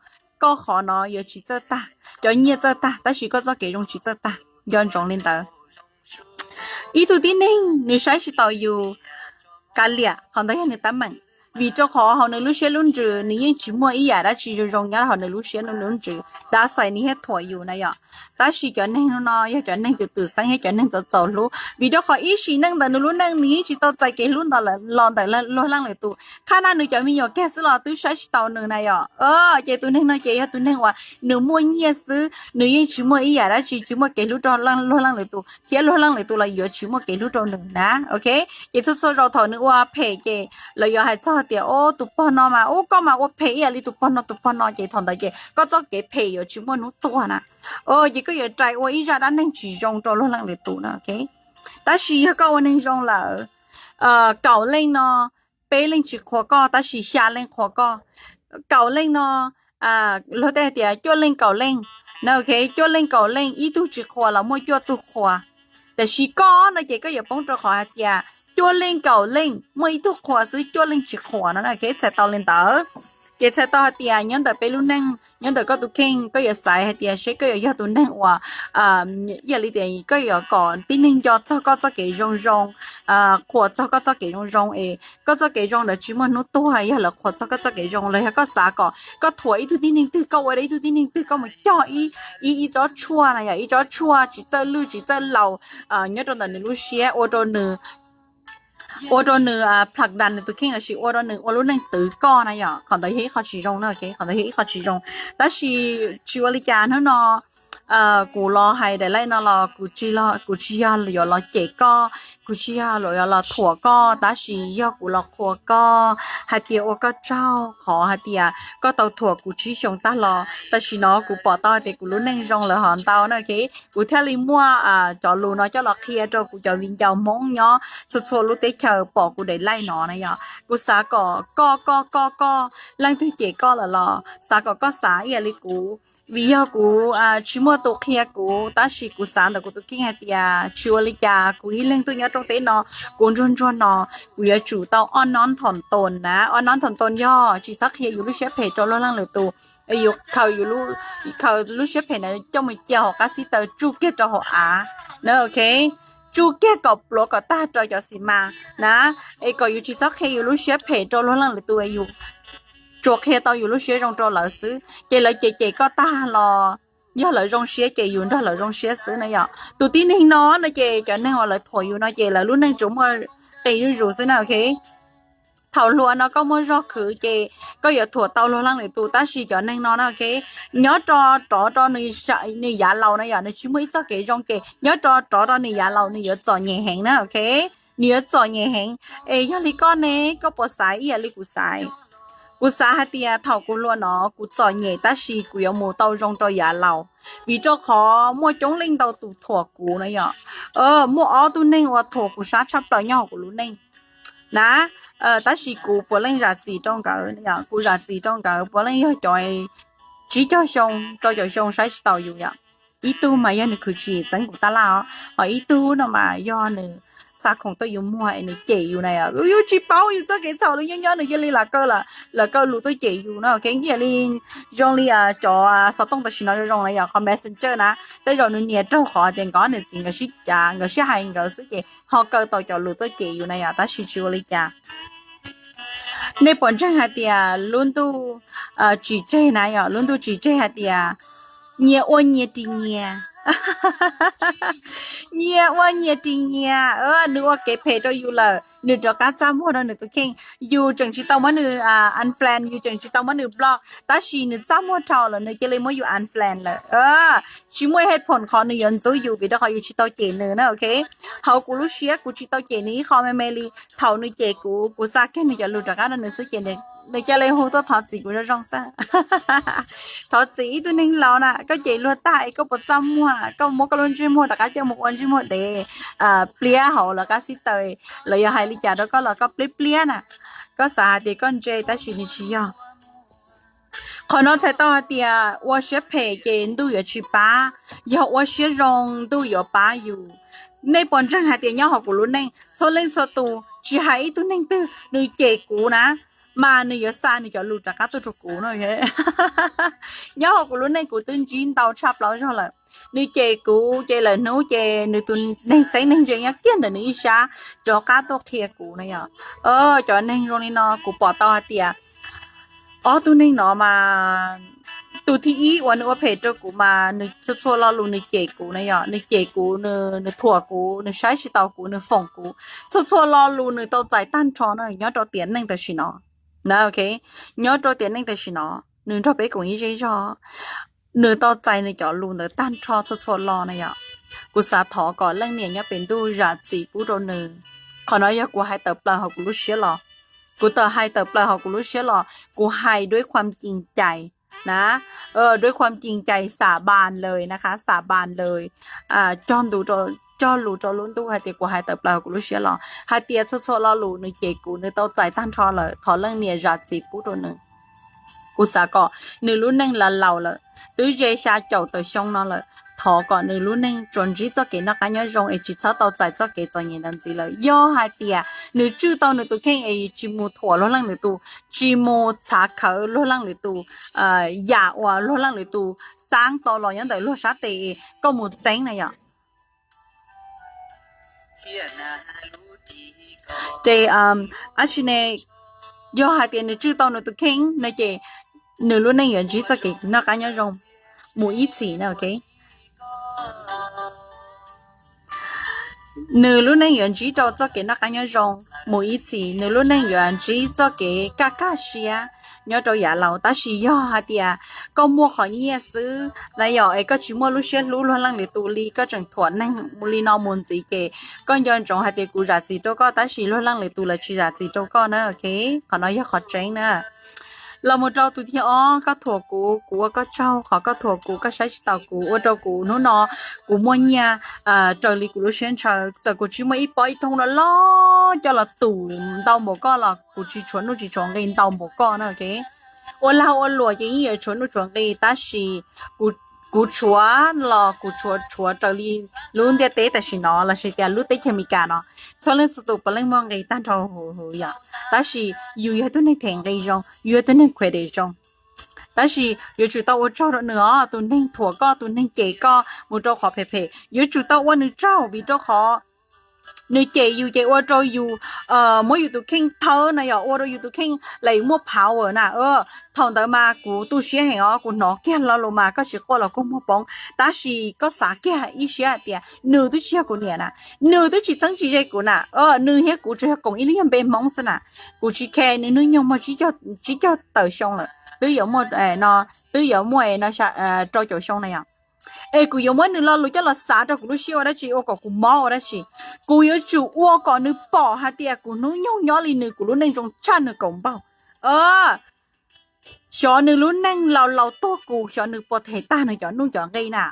koj qhov no yuav tsis txawj tag. Cov nyiaj txawj tag tab sis koj txoj kev zoo tsis txawj tag, nco ntsoov li ntawd. Ib tug tib neeg nws saib tsis taus yus, kav liam, qhov ntawd yog nws teeb meem. Vim rau qhov hauv nws lub siab lub ntsws nws yeej tsis muaj ib yam dab tsi zoo zoo nyob hauv nws lub siab nws lub ntsws, tab sis nws thiaj thuam yus na yom. Tab sis cov neeg no yog cov neeg twm twm xeeb thiab cov neeg txaus txaus hlub, vim rau qhov ib sim neej ntawm nws lub neej nws yeej tsis tau txais kev hlub ntawd los ntawm luag leej lwm tus. Qhab na nws cov me nyuam kiag xwb los twb saib tsis taus nws na yom. Ces tus neeg no ces yog tus neeg uas nws muaj nyiaj xwb, nws yeej tsis muaj ib yam dab tsi, tsis muaj kev hlub rau luag leej lwm tus, thiab luag leej lwm tus los yuav tsis muaj kev hlub rau nws na. Ok, ces txhua txhua zaus thaum nws ua phem ces lawv yuav hais txog tias, o, tus pog no mas, u, koj mas ua phem ib yam li tus pog no tus pog no, ces thaum ntawd ces koj txoj kev phem yuav tsis muaj hnub tuag na. Ces koj yuav rais ua ib zaj dab neeg tsis zoo rau luag leej lwm tus na. Ok, tab sis yog koj ua neeg zoo lawm, kaum leej no peb leej tsis qhuas koj tab sis xya leej qhuas koj. Kaum leej no, luag tej hais tias cuaj leej kaum leej, ok, cuaj leej kaum leej ib tug tsis qhuas los muaj cuaj tug qhuas. Tiam sis koj no ces koj yuav poob rau qhov hais tias cuaj leej kaum leej muaj ib tug qhuas xwb, cuaj leej tsis qhuas no, ok, txhais tau li ntawd. Ces txhais tau hais tias nyob ntawm peb lub neej, nyob ntawm koj tus kheej, koj yuav xaiv hais tias seb koj yuav yog tus neeg uas, ib yam li tias koj yuav kom tib neeg nco txog koj txoj kev zoo zoo, qhuas txog koj txoj kev zoo zoo es koj txoj kev zoo ntawd tsis muaj hnub tuag yog lawv qhuas txog koj txoj kev zoo, los yog koj xav kom koj thuam ib tug tib neeg twg, koj ua rau ib tug tib neeg twg, koj mus cog ib, ib tsob tshuaj na yom, ib tsob tshuaj tsis txawj lwj tsis txawj laus nyob rau ntawm nws lub siab, ua rau nws ua rau nws plhak das nws tus kheej lossis ua rau nws ua lub neej twv koj na yom, qhov ntawd yog ib qho tsis zoo na, ok, qhov ntawd yog ib qho tsis zoo. Tab sis tsis ua li cas hnub no kuv los hais daim laij no los kuv tsis, kuv tsis yog yuav los cem koj, kuv tsis yog yuav los thuam koj, tab sis yog kuv los qhuas koj hais tias ua koj tsaug qhov hais tias koj tau thuam kuv tsib xyoos tag los tam sim no kuv pom tau hais tias kuv lub neej zoo lawm hov ntau na, ok. Kuv thiaj li muaj cov lus no coj los qhia rau kuv cov viv ncaus Hmoob nyob txhua txhua lub teb chaws pom kuv daim laij no na yom. Kuv xav kom koj, koj, koj, koj, leej twg cem koj lawm los xav kom koj xav ib yam li kuv, vim yog kuv tsis muaj tus qhia kuv, tab sis kuv xav ntawm kuv tus kheej hais tias tsis ua li cas, kuv ib leeg tuaj nyob rooj teb no, kuv ntsuag ntsuag no, kuv yuav tsum tau ob nod thom toos na. Ob nod thom toos yog tsis txhob qhia yus lub siab phem rau luag leej lwm tus, yus khaws, khaws lub siab phem na coj mus cia hauv qab xib taws tsuj kiag rau hauv av na, ok, tsuj kiag kom pluav kom tag rau cov xis mas na, es kom yus tsis txhob qhia yus lub siab phem rau luag leej lwm tus, yus tsuas qhia tau yus lub siab zoo rau lawv xwb, ces lawv cem cem koj tag los yog lawv zoo siab ces yus nrog lawv zoo siab xwb na yom. Tus tib neeg no no ces cov neeg uas lawv thuam yus no ces lawv lub neej tsuas muaj qis zuj zus xwb na, ok. Thaum hluas no koj muaj zog khwv ces koj yuav thuam tau luag leej lwm tus, tab sis cov neeg no na, ok, nyob rov rov rau nws yav laus na yom, nws tsis muaj ib txoj kev zoo ces nyob rov rov rau nws yav laus nws yuav txom nyem heev na, ok. Nws yuav txom nyem heev. Es yog li koj ne, koj puas xav ib yam li kuv xav? Kuv xav hais tias thaum kuv hluas no kuv txom nyem tab sis kuv yuav mus tau zoo rau yav laus, vim rau qhov muaj coob leej ntau tus thuam kuv na yom. Muaj ob tug neeg uas thuam kuv sab tshaj plaws nyob hauv kuv lub neej na, tab sis kuv puav leej zam txim rau nkawd, kuv zam txim rau nkawd puav leej yog cov tsib caug xyoo rau caum xyoo saib tsis taus yus yom. Ib tug mas yog nws khwv tsis txeeb kuv tab laj os, ho ib tug no mas yog nws xa khoom tuaj yus muag es nws cem yus na yom. Yus tsis paub yus txoj kev txhaum, nws nyob nyob nws cia li lawv kaw lus tuaj cem yus no, ok. Ib yam li zoo li cov xov tooj tam sim no zoo zoo na yom, qhov Messenger na, tej zaum nws nias raug qhov tias nkawd nws txiv nkawd sib cav nkawd sib hais nkawd xwb ces ho kaw tau cov lus tuaj cem yus na yom, tab sis tsis ua li cas. Nej puas ntseeg hais tias lub ntuj tsis tseg na yom, lub ntuj tsis tseg hais tias nyias ua nyias ris nyias. Nyias ua nyias ris nyias, nws ua kev phem rau yus lawm nws rov qab txaj muag rau nws tus kheej. Yus tseem tsis tau muab nws unfriend, yus tseem tsis tau muab nws block, tab sis nws txaj muag dhau lawm nws cia li muab yus unfriend lawm. Tsis muaj head phone qhov nws yuav ntxub yus vim rau qhov yus tsis tau cem nws na, ok. Hauv kuv lub siab kuv tsis tau cem nws ib qho me me li. Thaum nws cem kuv, kuv xa kiag nws cov lus rov qab rau nws xwb ces nws cia li hu tuaj thov txim kuv zoo zoo xwb. Thov txim ib tug neeg laus na, koj cem luag tag es koj puas txaj muag, koj muab koj lub ntsej muag rov qab coj mus ua ntsej muag dev pliab hauv lawv qab xib taws, lawv yog hais li cas rau koj los koj pliab pliab na. Koj xav hais tias koj ntse tab sis nws tsis yog. Qhov no txhais tau hais tias ua siab phem ces ntuj yuav tsis pab, yog ua siab zoo ntuj yuav pab yus. Nej puas ntseeg hais tias nyob hauv kuv lub neej txhua leej txhua tus tsis hais ib tug neeg twg nws cem kuv na, mas nws yuav xa nws cov lus rov qab tuaj rau kuv no. Nyob hauv kuv lub neej kuv twb ntsib ntau tshaj plaub zaug lawm, Nws cem kuv ces lawm hnub ces nws tus neeg txheeb neeg ze nyob kiag ntawm nws ib sab rov qab tuaj qhia kuv na yom. Cov neeg zoo li no kuv pom tau hais tias ob tug neeg no mas tus thib ib uas nws ua phem rau kuv mas nws txhua txhua lo lus nws cem kuv na yom, nws cem kuv, nws thuam kuv, nws saib tsis taus kuv, nws foom kuv, txhua txhua lo lus nws tau txais tag nrho na nyob rau tiam neej tam sim no. Na ok, nyob rau tiam neej tam sim no nws nrog peb koom ib zej zog, nws tau txais nws cov lus ntawd tag nrho txhua txhua lo na yom. Kuv xav thov kom leej niam nyob pem ntuj zam txim pub rau nws. Qhov no yog kuv hais tawm plaws hauv kuv lub siab los, kuv tawm hais tawm plaws hauv kuv lub siab los, kuv hais duab khuam cim cais na, duab khuam cim cais xav npas lawm na, xav npas lawm, cog ntu, cog lus rau lub ntuj hais tias kuv hais tawm plaws hauv kuv lub siab los hais tias txhua txhua lo lus nws cem kuv nws tau txais tag nrho lawm, thov leej niam zam txim pub rau nws. Kuv xav kom nws lub neej laus laus lawm, twb ze xya caum tawm xyoo no lawm, thov kom nws lub neej tsuas ntsib txoj kev noj qab nyob zoo es tsis txhob tau txais txoj kev txom nyem ntawd ntxiv lawm. Yog hais tias nws tswj tau nws tus kheej es tsis mus thuam luag leej lwm tus, tsis mus txhav khawv luag leej lwm tus yam uas luag leej lwm tus xav tau los nyob ntawm luag sab tes, koj mus txeeb na yom. Ces ab tsi ne, yog hais tias nws tswj tau nws tus kheej no ces nws lub neej yuav ntsib txoj kev noj qab nyob zoo mus ib txhis na. Nws lub neej yuav ntsib rau txoj kev noj qab nyob zoo mus ib txhis, nws lub neej yuav ntsib txoj kev kaj kaj siab nyob rau yav laus. Tab sis yog hais tias koj muaj qhov nyiaj xwb na yom, es koj tsis muaj lub siab hlub luag leej lwm tus li, koj tseem thuam neeg li no mus ntxiv ces koj nco ntsoov hais tias kuv zam txim rau koj tab sis luag leej lwm tus lawv tsis zam txim rau koj na. Ok, qhov no yog qhov tseeb na. Los mus rau tus thib ob, koj thuam kuv, kuv ua koj tsaug, qhov koj thuam kuv, koj saib tsis taus kuv, ua rau kuv hnub no kuv muaj nyiaj raws li kuv lub siab ntshaw. Txawm kuv tsis muaj ib pob ib thooj no los coj los tus ntau npaum koj los kuv tsis tshuav nuj tsis tshuav nqi ntau npaum koj na. Ok, ua lag ua luam ces yeej yuav tshuav nuj tshuav nqi, tab sis kuv tshuav los kuv tshuav tshuav raws li lub ntiaj teb tam sim no los sis tias lub teb chaws Amelikas no, txhua leej txhua tus puav leej muaj nqi tag nrho huv huv yom. Tab sis yus yog tug neeg them nqi zoo, yus yog tug neeg khuv des zoo. Tab sis yuav tsum tau ua tsaug rau nws os, tus neeg thuam koj, tus neeg cem koj mus rau qhov phem phem, yuav tsum tau ua nws tsaug vim rau qhov nws cem yus ces ua rau yus muab yus tus kheej thawb na yom, ua rau yus tus kheej lam muaj power na. Thaum ntawd mas kuv tu siab heev os, kuv hnov kiag lo lus mas koj tsis quaj los kuj muag poob, tab sis koj xav kiag ib siab hais tias nws twb tsis yog kuv niam na, nws twb tsis txheeb tsis ze kuv na, nws thiab kuv tsuas yog koom ib lub nyuag npe Hmoob xwb na. Kuv tsis khe nws hnub nyoog muaj tsib caug tawm xyoo lawm, twb yuav muaj no, twb yuav muaj no rau caum xyoo na yom. Es kuv yuav muab nws lo lus coj los xav rau kuv lub siab ua dab tsi, ua kom kuv mob ua dab tsi? Kuv yuav tsum ua kom nws pom hais tias kuv hnub nyoog nyob li nws, kuv lub neej zoo tshaj nws kaum npaug. Xyov nws lub neej laus laus tuag kuv, xyov nws puas them tag nws cov nuj cov nqi na.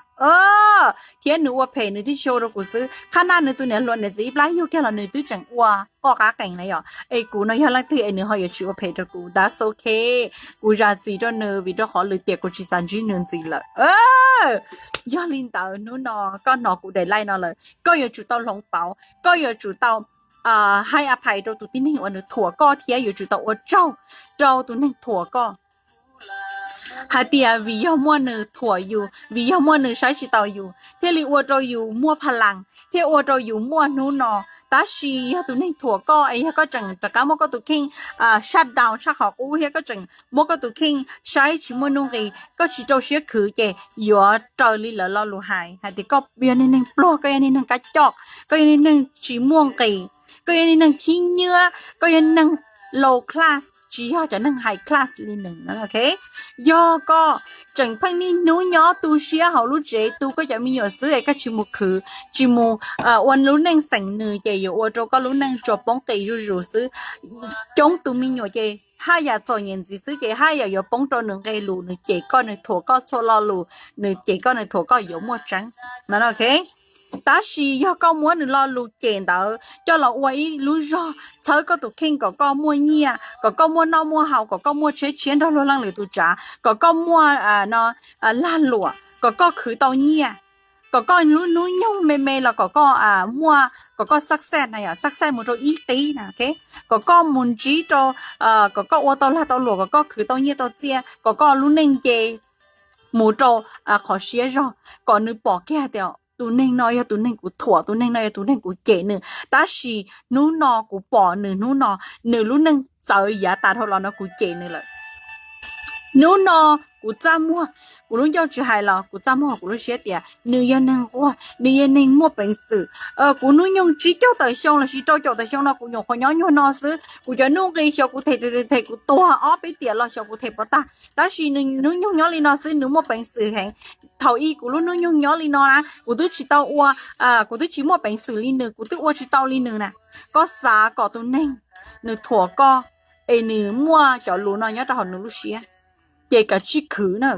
Thiab nws ua phem nws twb tsis ua rau kuv xwb, qhab naj nws tus niam hluas niam txiv ib plab yug kiag los nws twb tseem ua qoj qab qees na yom. Es kuv no yog leej twg es nws ho yuav tsis ua phem rau kuv? That's ok, kuv zam txim rau nws vim rau qhov lwm tiam kuv tsis xav ntsib nws ntxiv lawm. Yog li ntawd hnub no koj hnov kuv daim laij no lawm, koj yuav tsum tau hloov pauv, koj yuav tsum tau hais a phais rau tus tib neeg uas nws thuam koj thiab yuav tsum tau ua tsaug rau tus neeg thuam koj. Hais tias vim yog muaj nws thuam yus, vim yog muaj nws saib tsis taus yus thiaj li ua rau yus muaj pha las thiab ua rau yus muaj hnub no. Tab sis yog tus neeg thuam koj es yog koj tseem rov qab muab koj tus kheej shut down tshaj qhov qub thiab koj tseem muab koj tus kheej saib tsis muaj nuj nqis, koj tsis rau siab khwv ces yuav raws li lawv lo lus hais, hais tias koj yog niag neeg pluag, koj yog niag neeg kab coj, koj yog niag neeg tsis muaj nqis, koj yog niag neeg khib nyiab, koj yog neeg low class, tsis yog cov neeg high class li nws. Yog koj tseem pheej niaj hnub nyob tu siab hauv lub tsev tu koj cov me nyuam xwb es koj tsis mus khwv, tsis mus ua lub neej xeem nws ces yuav ua rau koj lub neej tsuas poob qis zuj zus xwb. Coob tus me nyuam ces haj yam txom nyem ntxiv xwb ces haj yam yuav poob rau nws nqe lus, nws cem koj, nws thuam koj txhua lo lus, nws cem koj, nws thuam koj yuav muaj tseeb. Tab sis yog koj muab nws lo lus cem ntawd coj los ua ib lub zog txhawb koj tus kheej kom koj muaj nyiaj, kom koj muaj noj muaj haus, kom koj muaj tsheb tshiab nrog luag leej lwm tus tsav, kom koj muaj lag luam, kom koj khwv tau nyiaj, kom koj lub hnub nyoog me me los kom koj muaj, kom koj success na yom, success mus rau ib qib na, kom koj mus ntsib rau, kom koj ua tau lag tau luam, kom koj khwv tau nyiaj tau txiaj, kom koj lub neej nce mus rau qhov siab zog, kom nws pom kiag tias tus neeg no yog tus neeg kuv thuam, tus neeg no yog tus neeg kuv cem nws, tab sis hnub no kuv pom nws, hnub no nws lub neej txawv yav tas dhau los no kuv cem nws lawm. Hnub no kuv txaj muag, kuv lub ncauj tsis hais los kuv txaj muag kuv lub siab tias nws yog neeg nquag, nws yog neeg muaj peev xwm. Kuv hnub nyoog tsib caug tawm xyoo lossis rau caum tawm xyoo no kuv nyuam qhuav nyob nyuag no xwb, kuv cov nuj nqis xyov kuv them them them kuv tuag ob peb tiam los xyov kuv them puas tag, tab sis nws hnub nyoog nyob li no xwb nws muaj peev xwm heev. Thaum ub kuv lub hnub nyoog nyob li no na kuv twb tsis tau ua, kuv twb tsis muaj peev xwm li nws, kuv twb ua tsis tau li nws na. Koj xav kom tus neeg nws thuam koj es nws muaj cov lus no nyob rau hauv nws lub siab, ces kav tsij khwv na,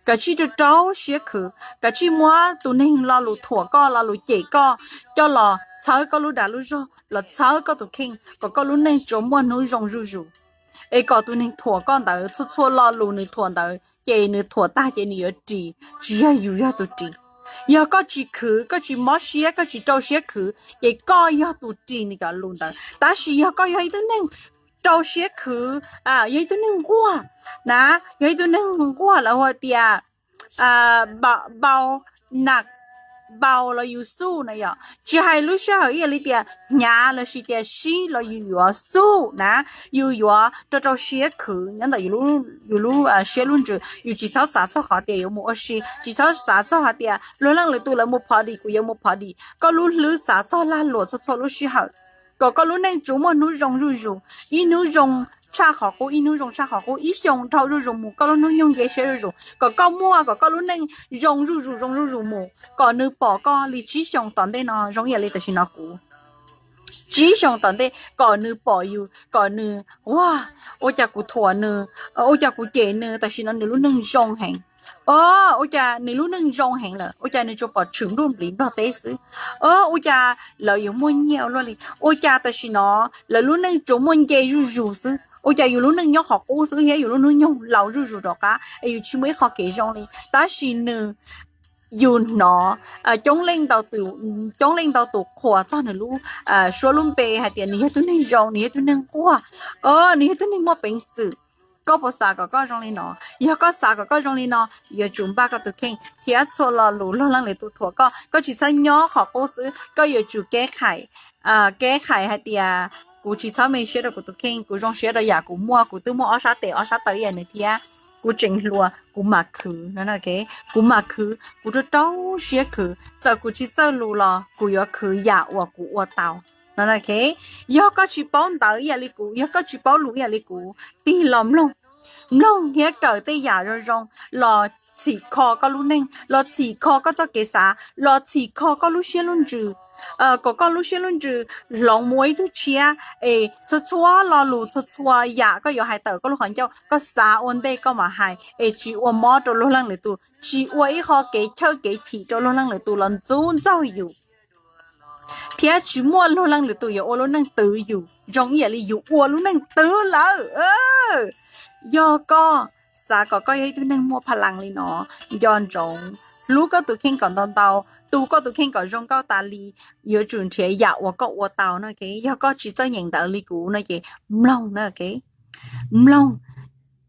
kav tsij rau rau siab khwv, kav tsij muab tus neeg lo lus thuam koj, lo lus cem koj coj los txhawb koj lub dag lub zog, los txhawb koj tus kheej kom koj lub neej tsuas muaj hnub zoo zuj zus. Es kom tus neeg thuam koj ntawd txhua txhua lo lus nws thuam ntawd ces nws thuam tag ces nws yuav ris, tsis yog yus yog tus ris. Yog koj tsis khwv, koj tsis mob siab, koj tsis rau siab khwv ces koj yog tus ris nws cov lus ntawd. Tab sis yog koj yog ib tug neeg rau siab khwv, yog ib tug neeg nquag na, yog ib tug neeg nquag lawv hu tias npau, npau los yus xuj na yom, tsis hais lub sij hawm ib yam li tias hnyav lossis tias sib los yus yuav xuj na, yus yuav rau rau siab khwv nyob ntawm yus lub siab lub ntsws, yus tsis txhob xav txog qhov tias yuav mus ua si, tsis txhob xav txog hais tias luag leej lwm tus lawv mus phov dim kuv yuav mus phov dim. Koj lub hlwb xav txog lag luam txhua txhua lub sij hawm kom koj lub neej tsuas muaj hnub zoo zuj zus, ib hnub zoo tshaj qhov qub, ib hnub zoo tshaj qhov qub, ib xyoos dhau zuj zus mus, koj lub hnub nyoog nce siab zuj zus, kom koj muaj, kom koj lub neej zoo zuj zus zoo zuj zus mus, kom nws pom koj li tsib xyoos tom ntej no zoo ib yam li tam sim no kuv. Tsib xyoos tom ntej kom nws pom yus, kom nws, ua, ua cas kuv thuam nws, ua cas kuv cem nws, tam sim no nws lub neej zoo heev. Ua cas nws lub neej zoo heev lawm, ua cas nws tsuas pom tshwm npluj npliv nplog teb xwb. Ua cas lawv yuav muaj nyiaj ua luaj li, ua cas tam sim no lawv lub neej tsuas muaj nce zuj zus xwb, ua cas yus lub neej nyob qhov qub xwb thiab yus lub hnub nyoog laus zuj zus rov qab es yus tsis muaj ib qho kev zoo li. Tab sis nws, yus hnov coob leej ntau, coob leej ntau tus qhuas txog nws lub suab lub npe hais tias nws yog tug neeg zoo, nws yog tug neeg nquag, nws yog tug neeg muaj peev xwm. Koj puas xav kom koj zoo li no? Yog koj xav kom koj zoo li no, yuav tsum npaj koj tus kheej thiab txhua lo lus luag leej lwm tus thuam koj, koj tsis txhob nyob qhov qub xwb, koj yuav tsum keb khais, keb khais hais tias kuv tsis txhob me siab rau kuv tus kheej, kuv zoo siab rau yam kuv muaj, kuv twb muaj ob sab tes ob sab taw ib yam nws thiab, kuv tseem hluas, kuv mam khwv no, kuv mam khwv, kuv rau rau siab khwv, txawm kuv tsis txawj lus los kuv yuav khwv yam uas kuv ua tau no. Yog koj tsis paub ntawv ib yam li kuv, yog koj tsis paub lus ib yam li kuv, tig los mloog, mloog thiab kawm tej yam zoo zoo los txhim kho koj lub neej, los txhim kho koj txoj kev xav, los txhim kho koj lub siab lub ntsws, kom koj lub siab lub ntsws hloov mus ua ib tug tshiab es txhua txhua lo lus, txhua txhua yam koj yuav hais tawm koj lub qhov ncauj, koj xav ua ntej koj mam hais es tsis ua mob rau luag leej lwm tus, tsis ua ib qho kev chawj kev chim rau luag leej lwm tus los ntxub ntxaug yus. Thiab tsis muaj luag leej lwm tus yuav ua lub neej twv yus zoo ib yam li yus ua lub neej twv lawm. Yog koj xav kom koj yog ib tug neeg muaj pha laas li no, nco ntsoov hlub koj tus kheej kom ntau ntau, tu koj tus kheej kom zoo nkauj tas li, yuav tsum nrhiav yam uas koj ua tau no. Yog koj tsis txawj nyeem ntawv li kuv no ces mloog na, mloog.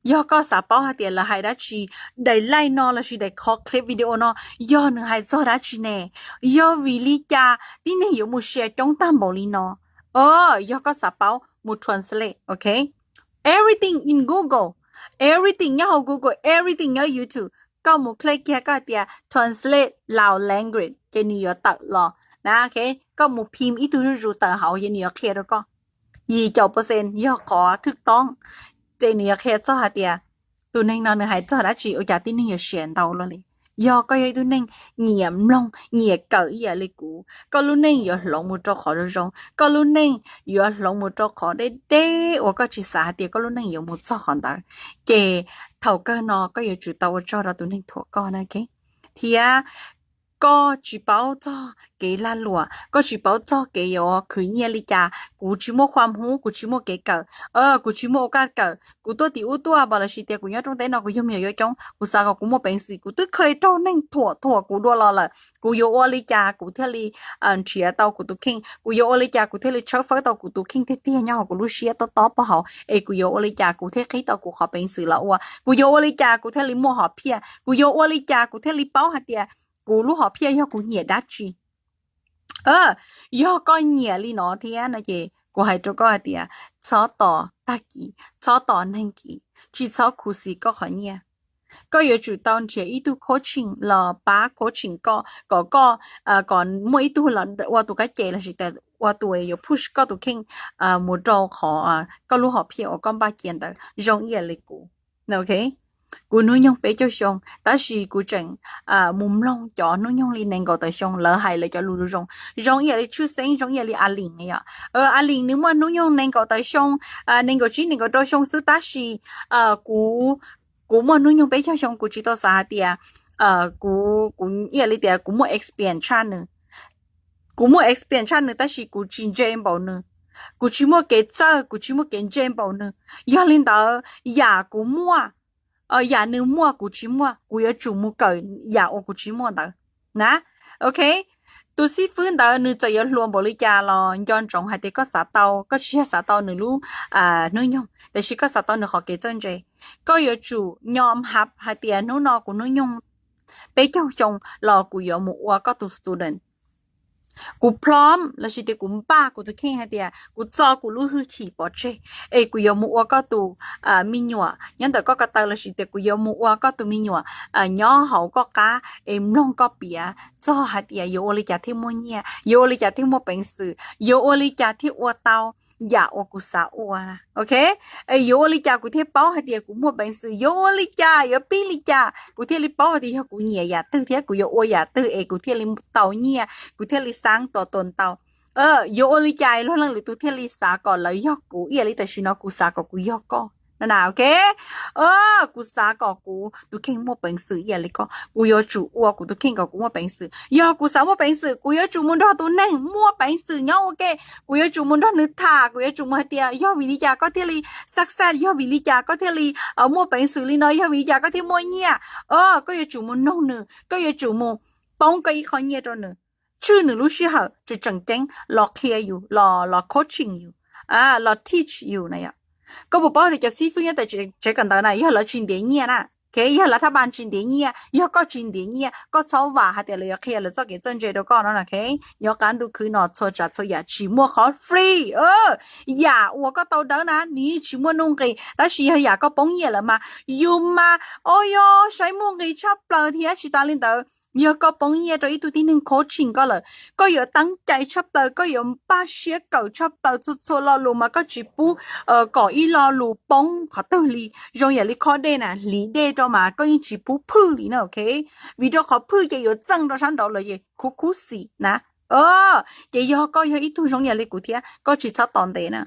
Yog koj xav paub hais tias lawv hais dab tsi, daim like no lossis daim qhov clip video no, yog nws hais txog dab tsi ne? Yog vim li cas tib neeg yuav mus share coob tag npaum li no? Yog koj xav paub, mus translate, ok? Everything in Google, everything nyob hauv Google, everything nyob YouTube. Koj mus click kiag koj tias translate Lao language ces nws yuav tawm los na. Koj mus phim ib tug zuj zus tawm hauv ces nws yuav qhia rau koj. Yim caum percent yog qhov thwj toob, ces nws yuav qhia txog hais tias tus neeg no nws hais txog dab tsi ua cas tib neeg yuav share ntau luaj li. Yog koj yog ib tug neeg nyiam mloog nyiam kawm ib yam li kuv, koj lub neej yuav hloov mus rau qhov zoo zoo, koj lub neej yuav hloov mus rau qhov deb deb uas koj tsis xav hais tias koj lub neej yuav mus txog qhov ntawd. Ces thaum kawg no koj yuav tsum tau ua tsaug rau tus neeg thuam koj na, ok? Thiab Koj tsis paub txog kev lag luam, koj tsis paub txog kev yuav khwv nyiaj li cas. Kuv tsis muaj khua hmub, kuv tsis muaj kev kawm, kuv tsis muaj ua kaj kawm, kuv tuaj tim ub tuaj npam lossis tias kuv nyob rooj teb no kuv yug me nyuam yuav coob, kuv xav kom kuv muaj peev xwm, kuv twb kheev raug neeg thuam thuam kuv dua los lawm, kuv yuav ua li cas kuv thiaj li nrhiav tau kuv tus kheej, kuv yuav ua li cas kuv thiaj li tshawb fawb tau kuv tus kheej tiag tiag nyob hauv kuv lub siab tob tob pog hauv, es kuv yuav ua li cas kuv thiaj qhib tau kuv qhov peev xwm los ua, kuv yuav ua li cas kuv thiaj li muaj hom phiaj, kuv yuav ua li cas kuv thiaj li paub hais tias kuv lub hom phiaj yog kuv nyiam dab tsi. Yog koj nyiam li no thiab no ces kuv hais rau koj hais tias txhob tos tag kis, txhob tos neeg kis, tsis txhob khuv xim koj qhov nyiaj. Koj yuav tsum tau nrhiav ib tug coaching los pab coaching koj kom koj, kom muaj ib tug los ua tus kab ces lossis ua tus yuav push koj tus kheej mus rau qhov koj lub hom phiaj uas koj npaj cia ntawd. Zoo ib yam li kuv, kuv hnub nyoog peb caug xyoo tab sis kuv tseem mus mloog cov hnub nyoog li nees nkaum tawm xyoo lawv hais lawv cov lus zoo, zoo ib yam li tshwj xeeb, zoo ib yam li A Lim yom. A Lim nws muaj hnub nyoog nees nkaum tawm xyoo, nees nkaum tsib nees nkaum rau xyoo xwb tab sis kuv, kuv muaj hnub nyoog peb caug xyoo kuv tsis tau xav hais tias kuv, kuv ib yam li tias kuv muaj experience tshaj nws. Kuv muaj experience tshaj nws tab sis kuv tsis ntse npaum nws, kuv tsis muaj kev txawj, kuv tsis muaj kev ntse npaum nws. Yog li ntawd yam kuv muaj, yam nws muaj kuv tsis muaj, kuv yuav tsum mus kawm yam uas kuv tsis muaj ntawd na. Ok, tus xib fwb ntawd nws txawm yuav hluas npaum li cas los nco ntsoov hais tias koj xav tau, koj tsis yog xav tau nws lub hnub nyoog tab sis koj xav tau nws qhov kev txawj ntse. Koj yuav tsum nyom hab hais tias hnub no kuv hnub nyoog peb caug xyoo los kuv yuav mus ua koj tus student. Kuv plom lossis tias kuv npaj kuv tus kheej hais tias kuv txo kuv lub hwj chim pov tseg es kuv yuav mus ua koj tus me nyuam nyob ntawm koj ko taw lossis tias kuv yuav mus ua koj tus me nyuam nyob hauv koj qab es mloog koj piav txog hais tias yuav ua li cas thiaj muaj nyiaj, yuav ua li cas thiaj muaj peev xwm, yuav ua li cas thiaj ua tau yam uas kuv xav ua. Ok, yuav ua li cas kuv thiaj paub hais tias kuv muaj peev xwm, yuav ua li cas, yuav pib li cas kuv thiaj li paub hais tias yog kuv nyiam yam twg thiab kuv yuav ua yam twg es kuv thiaj li tau nyiaj, kuv thiaj li xab tua tua ntau. Yuav ua li cas luag leej lwm tus thiaj li xav kom lawv yog kuv ib yam li tam sim no kuv xav kom kuv yog koj na. Ok, kuv xav kom kuv tus kheej muaj peev xwm ib yam li koj, kuv yuav tsum ua kuv tus kheej kom kuv muaj peev xwm. Yog kuv xav muaj peev xwm kuv yuav tsum mus nrog tus neeg muaj peev xwm nyob ua ke, kuv yuav tsum mus nrog nws tham, kuv yuav tsum mus hais tias yog vim li cas koj thiaj li success, yog vim li cas koj thiaj li muaj peev xwm li no, yog vim li cas koj thiaj muaj nyiaj. Koj yuav tsum mus noog nws, koj yuav tsum mus poob koj ib qho nyiaj rau nws, tswj nws lub sij hawm tseem tseem ceeb los qhia yus, los los coaching yus, los teach yus na yom. Koj puas paub tias cov xib fwb nyob tom tsev kawm ntawv na yog lawv tsis ntiav nyiaj na. Ok, yog lawv thaj npas tsis ntiav nyiaj, yog koj tsis ntiav nyiaj koj txhob vam hais tias lawv yuav qhia lawv txoj kev txawj ntse rau koj no. Ok, nyob qab ntuj khwb no txhua tsav txhua yam tsis muaj qhov free. Yam uas koj tau dawb na nws yeej tsis muaj nuj nqis, tab sis yog yam koj poob nyiaj lawm mas yus mas, o yog saib muaj nqis tshaj plaws thiab. Tsis tas li ntawd, yog koj poob nyiaj rau ib tug tib neeg coaching koj lawm, koj yuav teeb cai tshaj plaws, koj yuav npaj siab kawm tshaj plaws, txhua txhua lo lus mas koj tsis pub kom ib lo lus poob qhov twg li. Zoo yam li khob dej na, hliv dej rau mas koj yeej tsis pub phwj li na. Ok, vim rau qhov phwj ces yuav txeej rau sab nraud lawm es khuv khuv xim na. Ces yog koj yog ib tug zoo yam li kuv thiab, koj tsis txhob tos ntev na.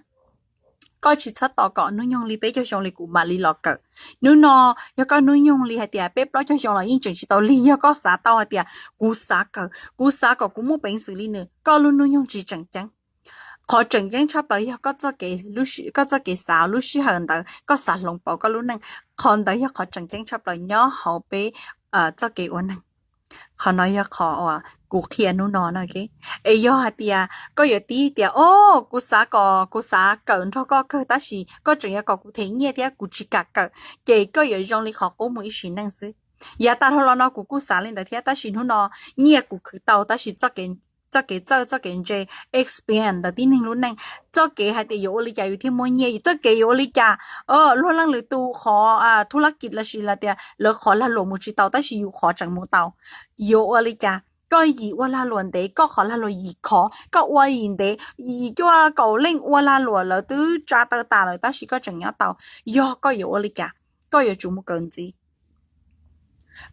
Koj tsis txhob tos kom hnub nyoog li peb caug xyoo li kuv mam li los kawm. Hnub no yog koj hnub nyoog li hais tias peb plaub caug xyoo los yeej tseem tsis tau lig. Yog koj xav tau hais tias kuv xav kawm, kuv xav kom kuv muaj peev xwm li nws, koj lub hnub nyoog tsis tseem ceeb. Qhov tseem ceeb tshaj plaws yog koj txoj kev xav lub sij hawm ntawd koj xav hloov pauv koj lub neej. Qhov ntawd yog qhov tseem ceeb tshaj plaws nyob hauv peb txoj kev ua neeg. Qhov no yog qhov uas kuv qhia hnub no na. Es yog hais tias koj yuav tib tias, o, kuv xav kom, kuv xav kawm nrog koj kawg tab sis koj tseem yuav kom kuv them nyiaj thiab kuv tsis kam kawm, ces koj yuav zoo li qhov qub mus ib sim neej xwb. Yav tas dhau los no kuv kuj xav li ntawd thiab tab sis hnub no nyiaj kuv khwv tau tab sis txoj kev txawj, txoj kev ntse, experience ntawm tib neeg lub neej, txoj kev hais tias yuav ua li cas yus thiaj muaj nyiaj, txoj kev yuav ua li cas luag leej lwm tus qhov thub lab kis lossis tias lawv qhov lag luam mus tsis tau tab sis yus qhov tseem mus tau, yuav ua li cas. Koj yim ua lag luam ntev, koj qhov lag luam yim khov, koj ua yim ntev, yim cuaj kaum leej ua lag luam lawv twb tsa taw tas lawm tab sis koj tseem nyob tau. Yog koj yuav ua li cas, koj yuav tsum mus kawm ntxiv.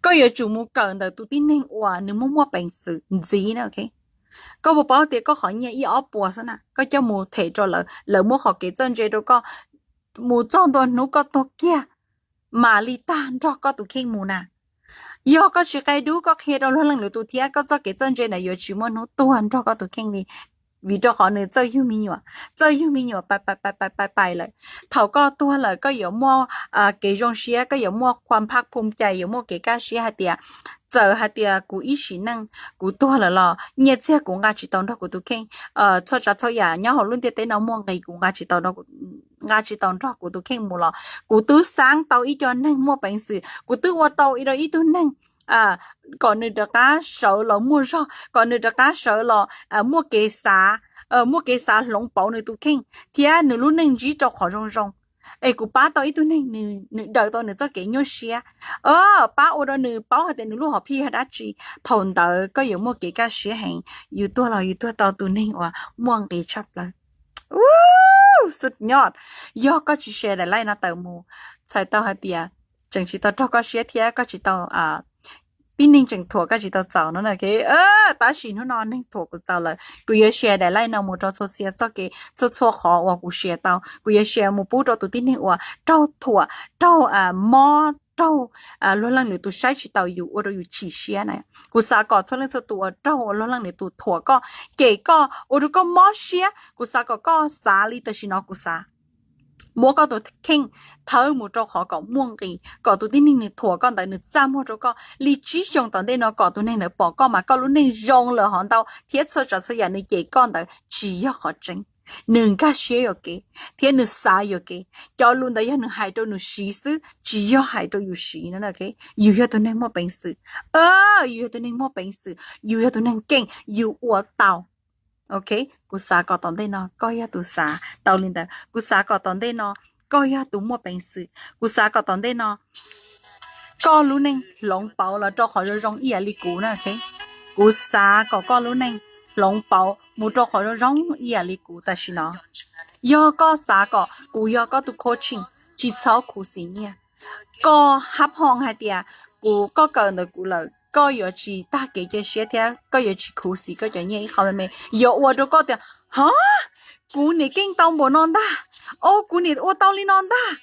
Koj yuav tsum mus kawm ntawm tus tib neeg uas nws muaj muaj peev xwm ntxiv na. Koj puas paub tias koj qhov nyiaj ib ob puas xwb na, koj coj mus them rau lawv, lawv muab qhov kev txawj ntse rau koj, mus txog ntua hnub koj tuag kiag mam li tag nrog koj tus kheej mus na. Yog koj tsis qia dub, koj qhia rau luag leej lwm tus thiab, koj txoj kev txawj ntse ntawd yuav tsis muaj hnub tuag nrog koj tus kheej li, vim rau qhov nws txawj yug me nyuam, txawj yug me nyuam pais pais pais pais lawm. Thaum koj tuag lawm koj yuav muaj kev zoo siab, koj yuav muaj khuam phaj phum cai, yuav muaj kev kaj siab hais tias txawm hais tias kuv ib sim neej kuv tuag lawm los nyiaj txiag kuv nqa tsis tau nrog kuv tus kheej, txhua tsav txhua yam nyob hauv lub ntiaj teb no muaj nqis kuv nqa tsis tau nrog kuv tus kheej mus los kuv twb xaab tau ib co neeg muaj peev xwm, kuv twb ua tau ib rau ib tug neeg kom nws rov qab sawv los muaj zog, kom nws rov qab sawv los muaj kev xav, muaj kev xav hloov pauv nws tus kheej thiab nws lub neej ntsib rau qhov zoo zoo. Es kuv pab tau ib tug neeg, nws daws tau nws txoj kev nyuaj siab, pab ua rau nws paub hais tias nws lub hom phiaj yog dab tsi. Thaum ntawd koj yuav muaj kev kaj siab heev, yus tuag los yus tuag tau tus neeg uas muaj nqis tshaj plaws. Xub nyoj, yog koj tsis share daim live no tawm mus, txhais tau hais tias tseem tsis tau raug koj siab thiab koj tsis tau tib neeg tseem thuam koj tsis tau txaus no. Tab sis hnub no neeg thuam kuv txaus lawm, kuv yuav share daim live no mus rau txhua txhia txoj kev, txhua txhua qhov uas kuv share tau kuv yuav share mus pub rau tus tib neeg uas raug thuam, raug mob, raug luag leej lwm tus saib tsis taus yus, ua rau yus chim siab na. Kuv xav kom txhua leej txhua tus uas raug luag leej lwm tus thuam koj, cem koj, ua rau koj mob siab, kuv xav kom koj xav li tam sim no kuv xav. Muab koj tus kheej thawb mus rau qhov kom muaj nqis, kom tus tib neeg nws thuam koj ntawd nws txaj muag rau koj li tsib xyoos tom ntej no, kom tus neeg ntawd pom koj mas koj lub neej zoo lawm hov ntau, thiab txhua tsav txhua yam nws cem koj ntawd tsis yog qhov tseeb. Nws nkag siab yuam kev thiab nws xav yuam kev. Cov lus ntawd yog nws hais rau nws siv xwb, tsis yog hais rau yus siv no. Yus yog tus neeg muaj peev xwm, yus yog tus neeg muaj peev xwm, yus yog tus neeg keej, yus ua tau. Ok, kuv xav kom tom ntej no koj yog tus xav tau li ntawd. Kuv xav kom tom ntej no koj yog tus muaj peev xwm. Kuv xav kom tom ntej no koj lub neej hloov pauv los rau qhov zoo zoo ib yam li kuv na. Kuv xav kom koj lub neej hloov pauv mus rau qhov zoo zoo ib yam li kuv tam sim no. Yog koj xav kom kuv yog koj tus coaching, tsis txhob khuv xim nyiaj. Koj hab hoo hais tias kuv, koj kawm ntawm kuv lawm koj yuav tsis tag kev cia siab thiab koj yuav tsis khuv xim koj cov nyiaj ib qho me me. Yuav ua rau koj tias, ha, kuv niam keej tau npaum no ntag, o kuv niam ua tau li no ntag.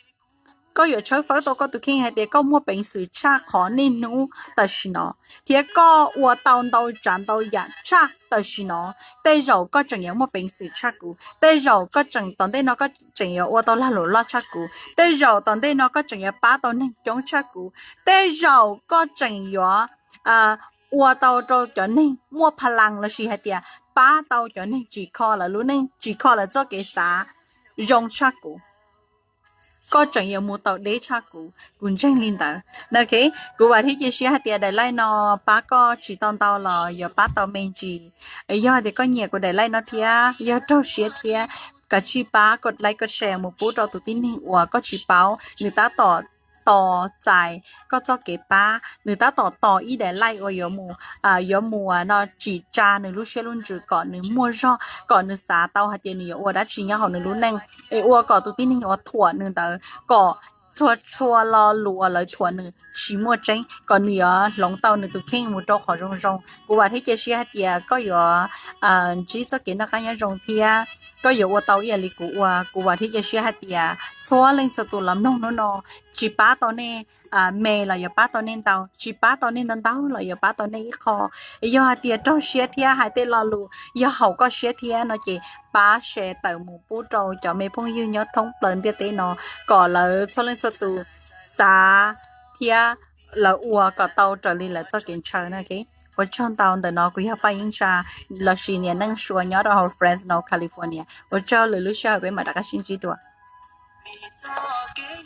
Koj yuav tshawb fawb tau koj tus kheej hais tias koj muaj peev xwm tshaj qhov niaj hnub tam sim no, thiab koj ua tau ntau tsav ntau yam tshaj tam sim no. Tej zaum koj tseem yuav muaj peev xwm tshaj kuv, tej zaum koj tseem tom ntej no koj tseem yuav ua tau lag luam loj tshaj kuv, tej zaum tom ntej no koj tseem yuav pab tau neeg coob tshaj kuv, tej zaum koj tseem yuav ua tau rau cov neeg muaj pha las lossis hais tias pab tau cov neeg tsim kho lawv lub neej, tsim kho lawv txoj kev xav zoo tshaj kuv. Koj tseem yuav mus tau deb tshaj kuv, kuv ntseeg li ntawd. Ok, kuv vam thiab cia siab hais tias daim live no pab koj tsis tau ntau los yuav pab tau me ntsis. Yog hais tias koj nyiam kuv daim live no thiab yog raug siab thiab, kav tsij pab koj like koj share mus pub rau tus tib neeg uas koj tsis paub, nws tab tom tos txais koj txoj kev pab, nws tab tom tos ib daim live uas yuav mus, yuav mus no tsim tsa nws lub siab lub ntsws kom nws muaj zog, kom nws xav tau hais tias nws yuav ua dab tsi nyob hauv nws lub neej, es ua kom tus tib neeg uas thuam nws ntawd kom txhua txhua lo lus uas lawv thuam nws tsis muaj tseeb, kom nws yuav hloov tau nws tus kheej mus rau qhov zoo zoo. Kuv vam thiab cia siab hais tias koj yuav ntsib txoj kev noj qab nyob zoo thiab koj yuav ua tau ib yam li kuv ua. Kuv vam thiab cia siab hais tias txhua leej txhua tus los mloog hnub no, tsis pab tau nej me los yuav pab tau nej ntau, tsis pab tau nej ntau ntau los yuav pab tau nej ib qho. Yog hais tias raug siab thiab hais tej lo lus yog haum koj siab thiab no ces pab share tawm mus pub rau cov me phooj ywg nyob thoob plaws ntiaj teb no, kom lawv txhua leej txhua tus xav thiab lawv ua kom tau raws li lawv txoj kev ntshaw na. Ua tsaug ntau, ntawm no kuv yog Paj Yeeb Tsa lossis niam Neej Sua nyob rau hauv Fresno, California. Ua tsaug, lwm lub sij hawm peb mam rov qab sib ntsib dua.